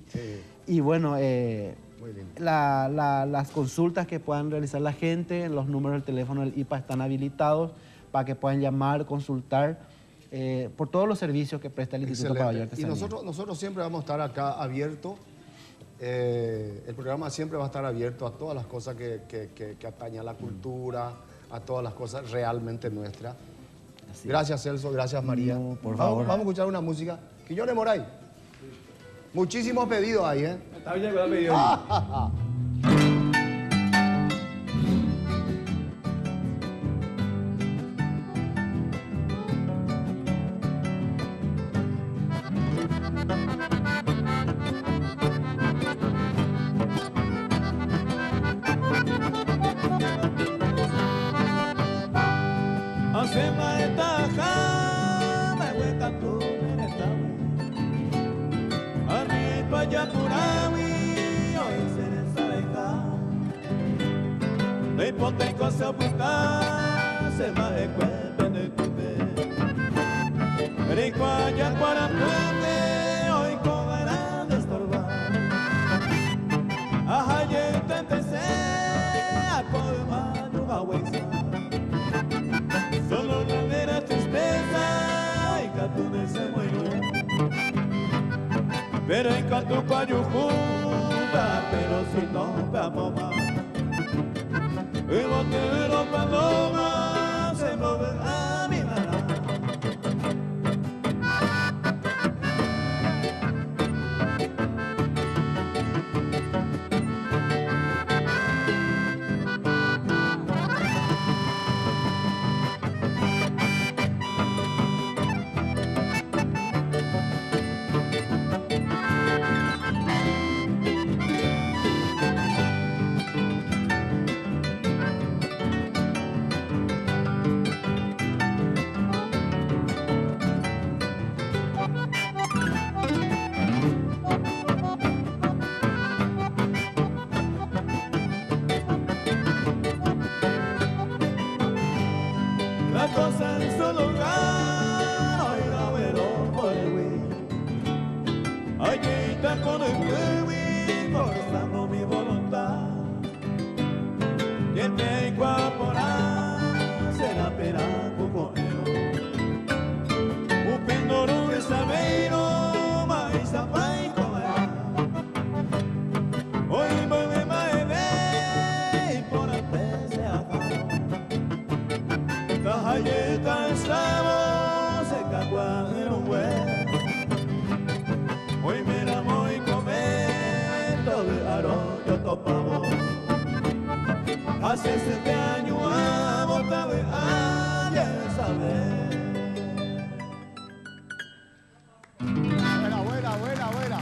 Y bueno, Muy lindo. las consultas que puedan realizar la gente, los números del teléfono del IPA están habilitados para que puedan llamar, consultar. Por todos los servicios que presta el Instituto Excelente. Paraguayo de Y Artesanía. nosotros siempre vamos a estar acá abierto. El programa siempre va a estar abierto a todas las cosas que atañen a la cultura, a todas las cosas realmente nuestras. Así es. Gracias, Celso. Gracias, María. No, por Vamos favor. a escuchar una música. Quiñones Moray. Muchísimos pedidos ahí. Está bien, está pedido. Pero en Catucayucumba, pero si no vamos más. Y botero paloma se mueve a mi mano. Rovy'a topavo. Hace 7 años amo saber. Buena, buena, buena, buena.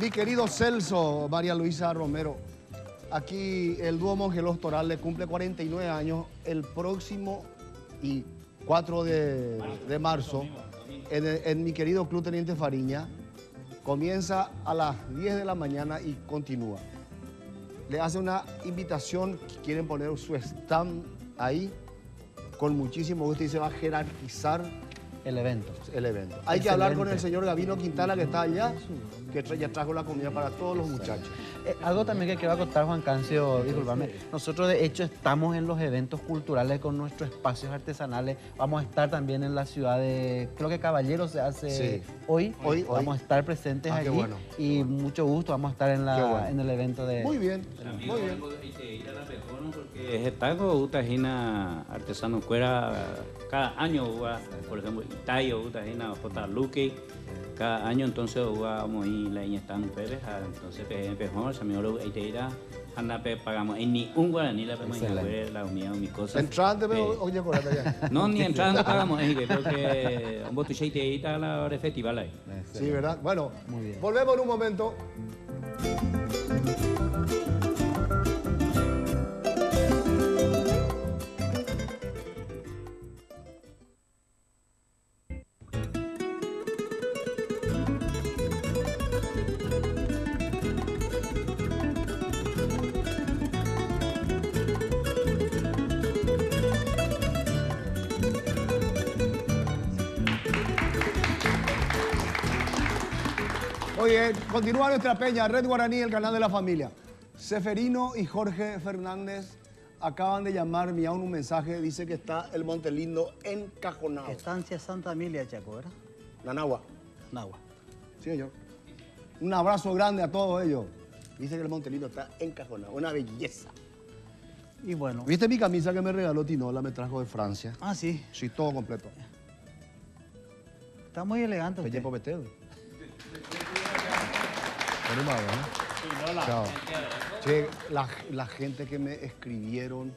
Mi querido Celso, María Luisa Romero, aquí el dúo Mongelos Torales cumple 49 años el próximo y 4 de marzo en mi querido Club Teniente Fariña. Comienza a las 10 de la mañana y continúa. Le hace una invitación, quieren poner su stand ahí, con muchísimo gusto y se va a jerarquizar el evento. El evento. Hay que hablar con el señor Gabino Quintana, que está allá, que ya trajo la comida para todos los muchachos. Algo también que quiero acotar, Juan Cancio, discúlpame. Nosotros, de hecho, estamos en los eventos culturales con nuestros espacios artesanales. Vamos a estar también en la ciudad de, creo que Caballero se hace hoy. Hoy, hoy. Vamos a estar presentes Ah, qué allí. bueno. Y mucho gusto, vamos a estar en Qué bueno. el evento de... Muy bien, Amigo, muy bien. Porque está con Utajina Artesano Cuera, cada año va, por ejemplo, Itayo, Utajina, J. Luque, cada año entonces vamos a ir la Iñestán Pérez, entonces PGP, se me olvidó, ahí te irá, anda, pe, pagamos en ni un guaraní la pema, Excelente. la unidad, mi cosa. Entrante, pero, oye, acuérdate ya. No, ni entrando pagamos, es que porque un botuche y te irá a la hora del festival ahí. Excelente. Sí, ¿verdad? Bueno, Muy bien. volvemos en un momento. Oye, continúa nuestra peña, Red Guaraní, el canal de la familia. Seferino y Jorge Fernández acaban de llamarme a un mensaje, dice que está el Montelindo encajonado. Estancia Santa Emilia, Chaco, ¿verdad? Nanagua. Nagua. Sí, señor. Un abrazo grande a todos ellos. Dice que el Montelindo está encajonado, una belleza. Y bueno. ¿Viste mi camisa que me regaló Tinola? Me trajo de Francia. Ah, sí. Sí, todo completo. Está muy elegante usted. Peña Popeteo. Chao. Che, la gente que me escribieron.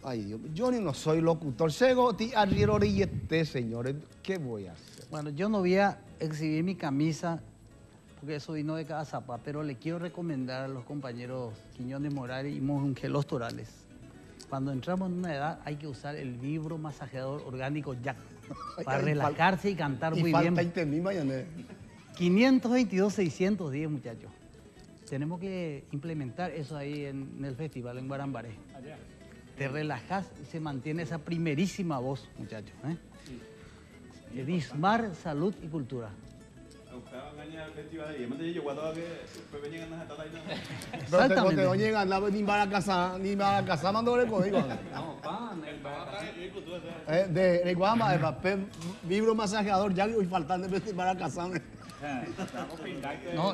Ay, Dios, yo ni no soy locutor. Sego, ti arriero orillete, señores. ¿Qué voy a hacer? Bueno, yo no voy a exhibir mi camisa, porque eso vino de Caazapá, pero le quiero recomendar a los compañeros Quiñones Morales y Mongelos Torales. Cuando entramos en una edad hay que usar el vibro masajeador orgánico Jack para Ay, relajarse y cantar y muy falta bien. y te misma, Yané. 522-610, muchachos. Tenemos que implementar eso ahí en el festival en Guarambaré. Allá. Te relajas y se mantiene esa primerísima voz, muchachos. ¿Eh? Dismar, salud y cultura. Exactamente. No llegan, ni para casa, ni para casa, mando el código. No, pan, el De Guama, de papel, vibro masajeador, ya y faltando de para casa. No,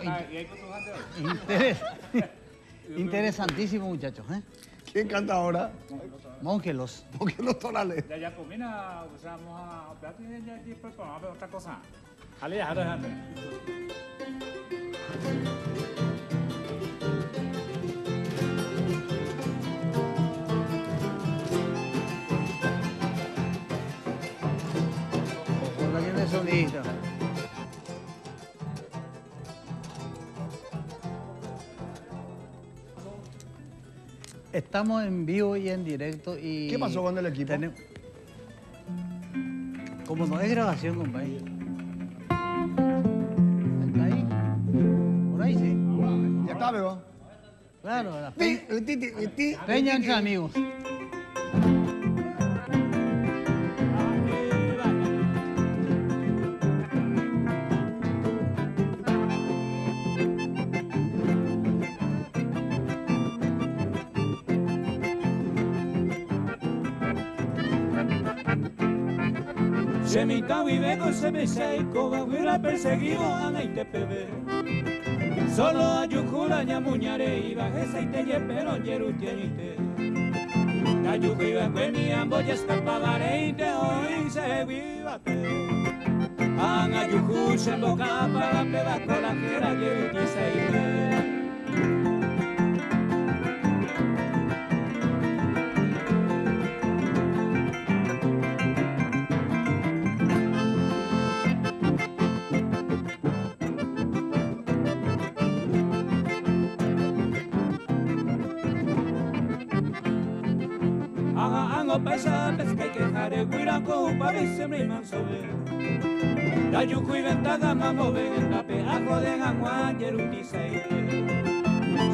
interesantísimo, muchachos. ¿Eh? ¿Quién canta ahora? Mongelos. Mongelos Torales. Ya, ya combina, o sea, vamos a plato y ya, ya, preparamos otra cosa. Dale, ya, déjate. Ojo, la tiene sonidista. Estamos en vivo y en directo y... ¿Qué pasó con el equipo? Como no es grabación, compadre. ¿Está ahí? Por ahí sí. Ya está, bebo. Claro, la Ti, ti, ti, ti, peña entre amigos. Se mi vive con se me seco, hubiera perseguido a ITPB. Solo a Yujura ñamuñare iba esa y te pero yerutienite. La yuju iba cueni ambo y escapaba y te hoy se vivate. Ág̃a juhu che mboka'ápa péva ko la héra jerutisaite. Aha'ãngo péicha pescaikeháre guyra ko upáre siempre imansove. Ndajuhúi ventaja mamove hendápe ajode hag̃ua jerutisaite.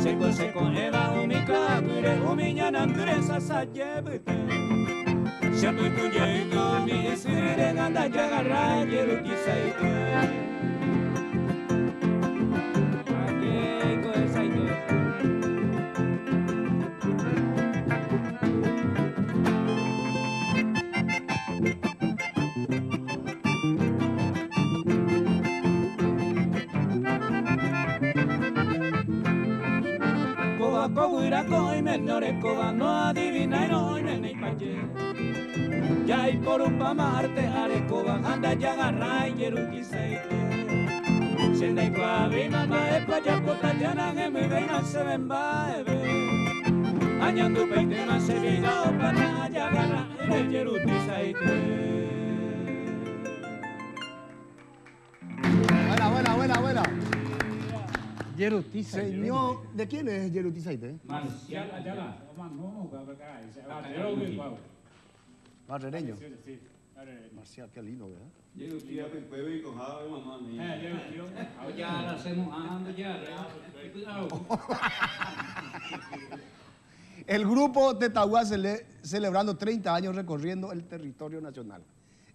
Chéko cheko'ẽva umi ka'aguýre umi ñanandýre sasa jevyte. Che pytu jeýko umi ysyrýre ha ndajagarra jerutisaite. Kóva ko guyra ko oiméne orekóva noadivináirõ oiméne ipaje. Jaiporupáma arte arekóva ha ndajagarrái jerukisaite. Che ndaikuaavéima mba'épa ajapóta janahemyvéima chéve mba'eve. Añandupaitéma che vida opáta ajagarra'ỹre jerutisaite. Buena, buena, buena, buena. Jerutisaite. Señor, ¿de quién es Jerutisaite? Marcial Ayala, omano, Barrereño. Sí, sí, barrereño. Marcial, qué lindo, ¿verdad? Ya lo hacemos ando ya. El grupo Tetaguá celebrando 30 años recorriendo el territorio nacional.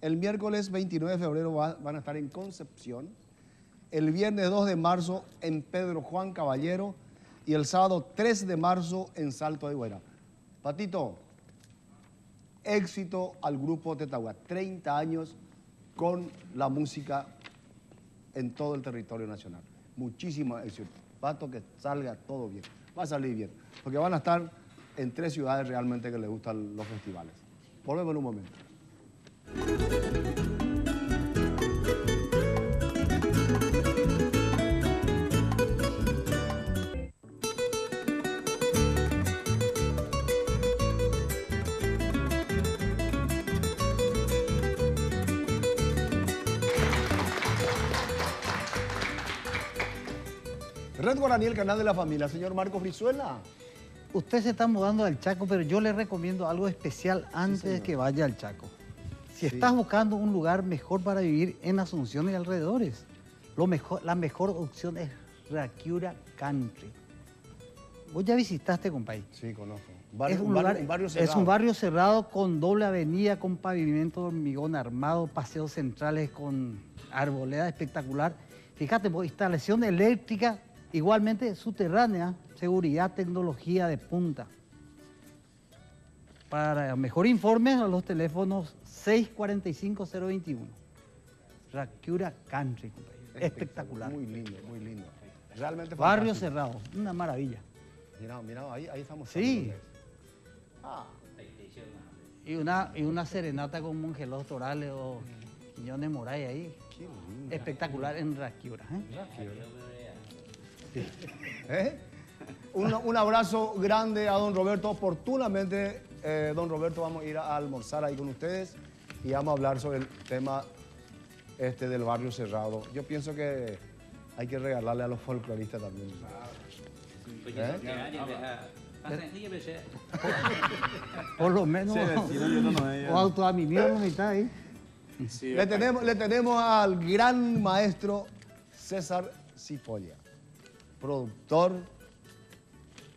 El miércoles 29 de febrero van a estar en Concepción, el viernes 2 de marzo en Pedro Juan Caballero y el sábado 3 de marzo en Salto de Guairá. Patito, éxito al grupo Tetaguá, 30 años con la música en todo el territorio nacional. Muchísimo éxito. Pato, que salga todo bien. Va a salir bien, porque van a estar en 3 ciudades realmente que les gustan los festivales. Volvemos en un momento. Red Guaraní, el canal de la familia. Señor Marco Brizuela. Usted se está mudando al Chaco, pero yo le recomiendo algo especial antes de que vaya al Chaco. Si estás buscando un lugar mejor para vivir en Asunción y alrededores, la mejor opción es Rakiura Country. Vos ya visitaste, compadre. Sí, conozco. Es Un barrio un cerrado. barrio cerrado con doble avenida, con pavimento de hormigón armado, paseos centrales con arboleda espectacular. Fíjate, vos, instalación eléctrica, igualmente subterránea, seguridad, tecnología de punta. Para mejor informes a los teléfonos 645-021. Rakiura Country, compadre. Espectacular. Muy lindo, muy lindo. Realmente Barrio fantástico. cerrado, una maravilla. Mirá, mirá, ahí estamos. Sí. Ah. Y una serenata con Mongelós Torales o Quiñones Moray ahí. Qué lindo. Espectacular en Rakiura. Rakiura. Sí. ¿Eh? Un abrazo grande a don Roberto. Oportunamente, don Roberto, vamos a ir a almorzar ahí con ustedes y vamos a hablar sobre el tema del barrio cerrado. Yo pienso que hay que regalarle a los folcloristas también. ¿Eh? Por lo menos, Sí, vecino, yo no, no, ella. o autoadmitido la mitad ahí. Sí, Le tenemos al gran maestro César Cipolla, productor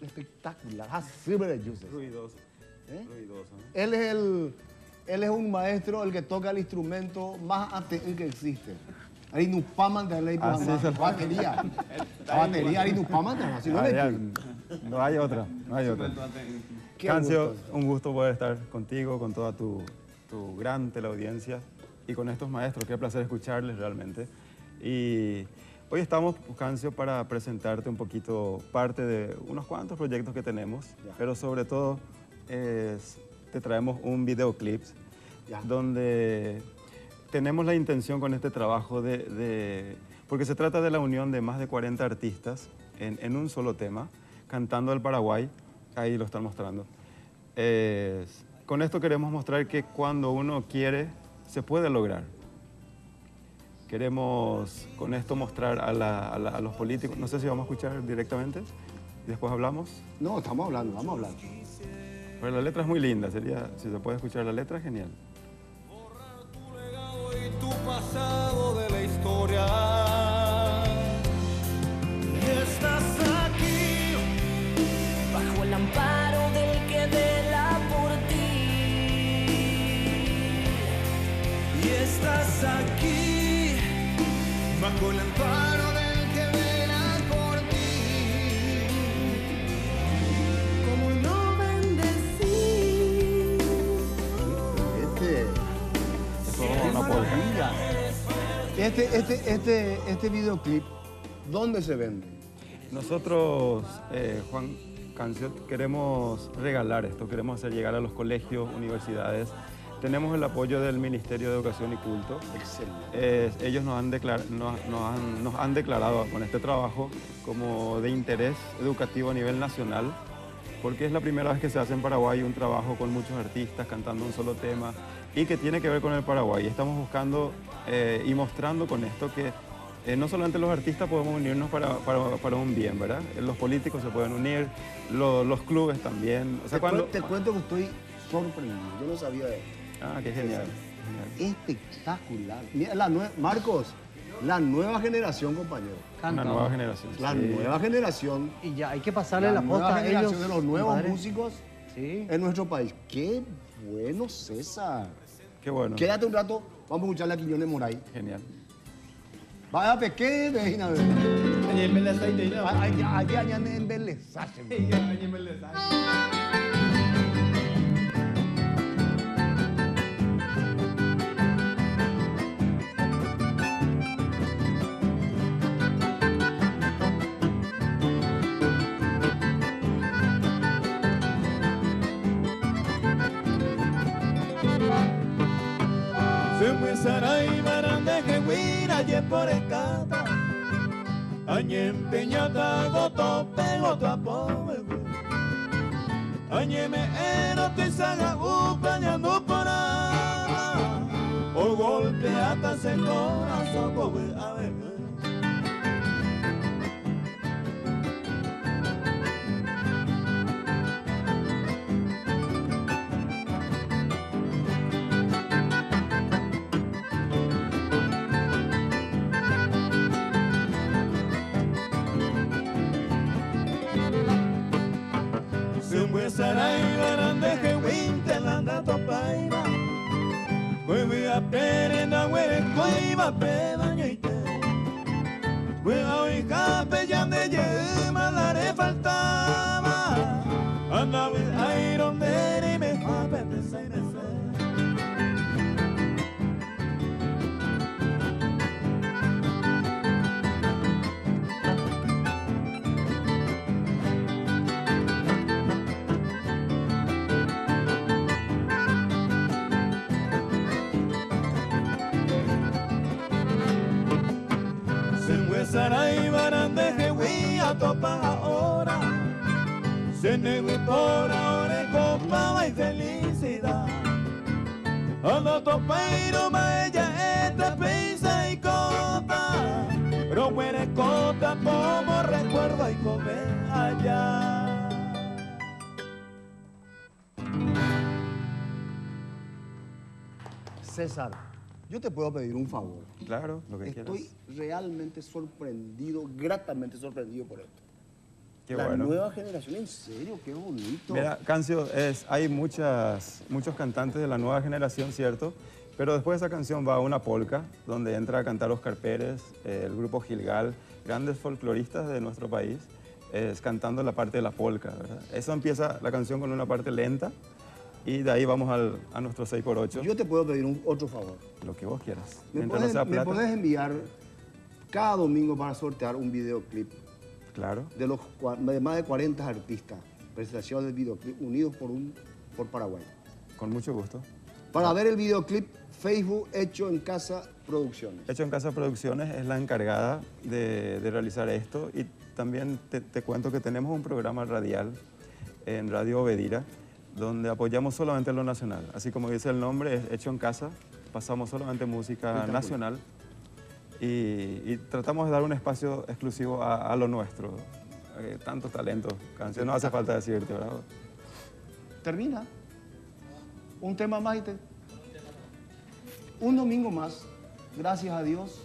espectacular. Ah, sí, pero yo sé. Ruidoso. ¿Eh? Ruidoso, ¿eh? Él es un maestro, el que toca el instrumento más ATE que existe. Arinupama de ley, Así pues, es el batería. La batería Arinupama, así no Ah, le ya, pido. no hay otra, no hay otra. Qué Cancio, gusto. un gusto poder estar contigo, con toda tu gran teleaudiencia y con estos maestros. Qué placer escucharles realmente. Y hoy estamos, Cancio, para presentarte un poquito parte de unos cuantos proyectos que tenemos, pero sobre todo te traemos un videoclip donde Tenemos la intención con este trabajo de, Porque se trata de la unión de más de 40 artistas en un solo tema, cantando el Paraguay, ahí lo están mostrando. Con esto queremos mostrar que cuando uno quiere, se puede lograr. Queremos con esto mostrar a los políticos, no sé si vamos a escuchar directamente, después hablamos. No, estamos hablando, vamos a hablar. Pero la letra es muy linda, sería, si se puede escuchar la letra, genial. Borrar tu legado y tu pasado de la historia. Y estás aquí, bajo el amparo del que vela por ti. Y estás aquí, bajo el amparo del que vela por ti. ¿Cómo no bendecir? Eso es una polka. Este videoclip, ¿dónde se vende? Nosotros, Juan Cancio, queremos regalar esto, queremos hacer llegar a los colegios, universidades. Tenemos el apoyo del Ministerio de Educación y Culto. Excelente. Ellos nos han declarado con este trabajo como de interés educativo a nivel nacional, porque es la primera vez que se hace en Paraguay un trabajo con muchos artistas cantando un solo tema y que tiene que ver con el Paraguay. Estamos buscando y mostrando con esto que no solamente los artistas podemos unirnos para un bien, ¿verdad? Los políticos se pueden unir, los clubes también. Te cuento que estoy sorprendido, yo no sabía de esto. Ah, qué genial, genial. Espectacular. Mira, la Marcos, la nueva generación, compañero. Una nueva generación, La sí. nueva generación. Y ya hay que pasarle la La nueva posta a generación ellos, de los nuevos compadre. músicos en nuestro país. Qué bueno, César. Qué bueno. Quédate un rato, vamos a escucharle a Quiñones Moray. Genial. Vaya pequeño, vecina. Ay, en Beleza, ay, ay, Ay, ay, ay, ay, en Beleza, Ay, ay, en Beleza. Saray barande que guira ye por escata. Añe empeñata goto pego tu apobe. Añe me ero te saga upañando por ama. O golpeata se corazón gobe a ver. Saray barande que winte landa topaiba. Cueve a perenda huere cueva peda ñoite. Cueva oija pellande yema la re faltaba. Anda ve iron de me jape de se de se. Saray barande que a topa ahora. Se negó por ahora copa y felicidad. Ando topairo ma ella esta pizza y copa. Pero muere cota como recuerdo y come allá. César, yo te puedo pedir un favor. Claro, lo que Estoy quieras. realmente sorprendido, gratamente sorprendido por esto. Qué La bueno. nueva generación, en serio, qué bonito. Mira, Cancio, hay muchos cantantes de la nueva generación, ¿cierto? Pero después de esa canción va una polca, donde entra a cantar Oscar Pérez, el grupo Gilgal, grandes folcloristas de nuestro país, cantando la parte de la polca, ¿verdad? Eso empieza la canción con una parte lenta y de ahí vamos a nuestro 6x8. Yo te puedo pedir otro favor. Lo que vos quieras. ¿Me Mientras no sea plata. podés enviar cada domingo para sortear un videoclip? Claro. De más de 40 artistas, presentación del videoclip unidos por Paraguay. Con mucho gusto. Para ver el videoclip Facebook Hecho en Casa Producciones. Hecho en Casa Producciones es la encargada de realizar esto y también te cuento que tenemos un programa radial en Radio Obedira donde apoyamos solamente lo nacional. Así como dice el nombre, es Hecho en Casa, pasamos solamente música nacional y tratamos de dar un espacio exclusivo a lo nuestro. Tantos talentos, canciones, no hace falta decirte, ¿verdad? Termina. Un tema más y te... Un domingo más, gracias a Dios,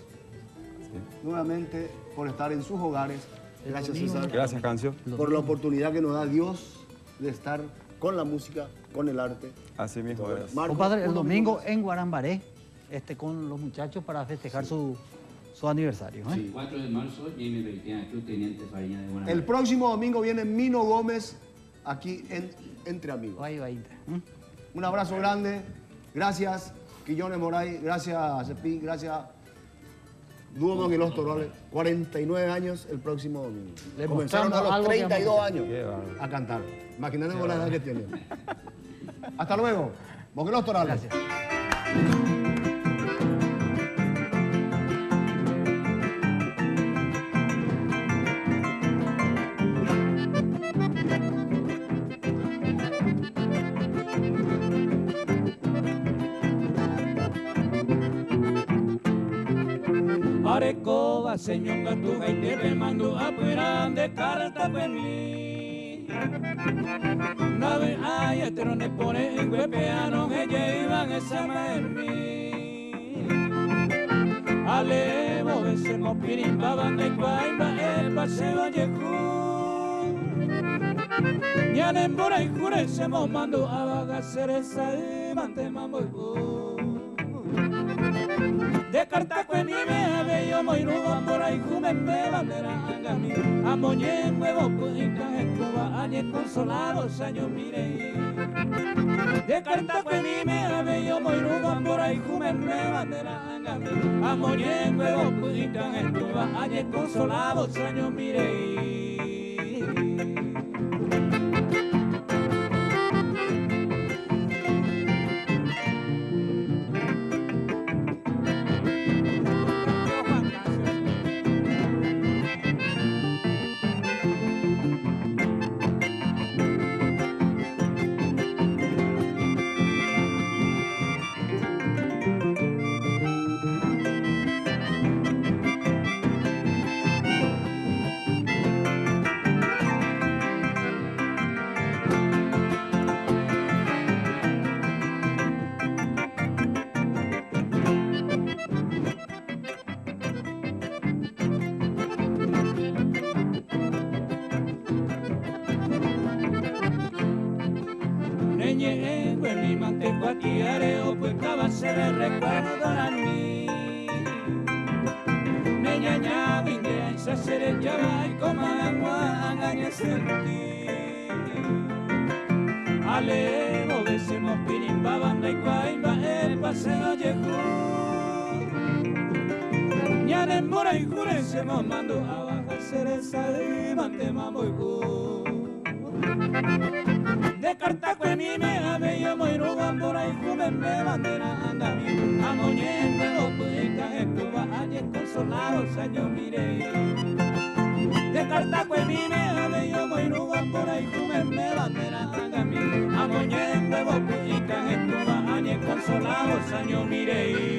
nuevamente por estar en sus hogares. Gracias, César. Gracias, Cancio. Por la oportunidad que nos da Dios de estar con la música, con el arte. Así mismo es. Marco, compadre, el domingo en Guarambaré, con los muchachos para festejar su aniversario. ¿Eh? Sí. 4 de marzo, Jamie Beitiana, Club Teniente Fariña de Guarambaré. El próximo domingo viene Mino Gómez aquí en Entre Amigos. Ahí, Un abrazo grande. Gracias, Quillones Moray. Gracias, Cepín. Gracias, Dúo Monguilós Torales. 49 años el próximo domingo. Le Comenzaron a mostramos los algo que 32 años Qué a cantar. Imagínate con la edad que tienen. Hasta luego. Monguilós Torales. Gracias. Arecoba, señor, tu te me mando a de carta pues mi. Nave ay, este no ne pone en huepeano, ella iban esa mi. Alevo, besemos pirimba, de cuaimba, el paseo yejú. Ñanen por ahí jurecemos mando a vaga cereza y mantemambo De carta que mi me ave yo moiru por ahí jumen me bandera angami amoñe nuevo puinca estuva añe consolado saño mire De carta que mi me ave yo moiru por ahí jumen me bandera angami amoñe nuevo puinca estuva añe consolado saño mire. Alevo, besemos pirimba, banda y cuaimba, el paseo llegó. Ñanen por ahí jurecemos mando a bajar cereza de mantemambo y De carta que mi me ave yo moiru por ahí jumen me bandera angami amoñen nuevo puinca estuva añe consolado señor mire. De carta que mi me ave yo moiru por ahí jumen me bandera angami amoñen nuevo puinca estuva añe consolado señor mire.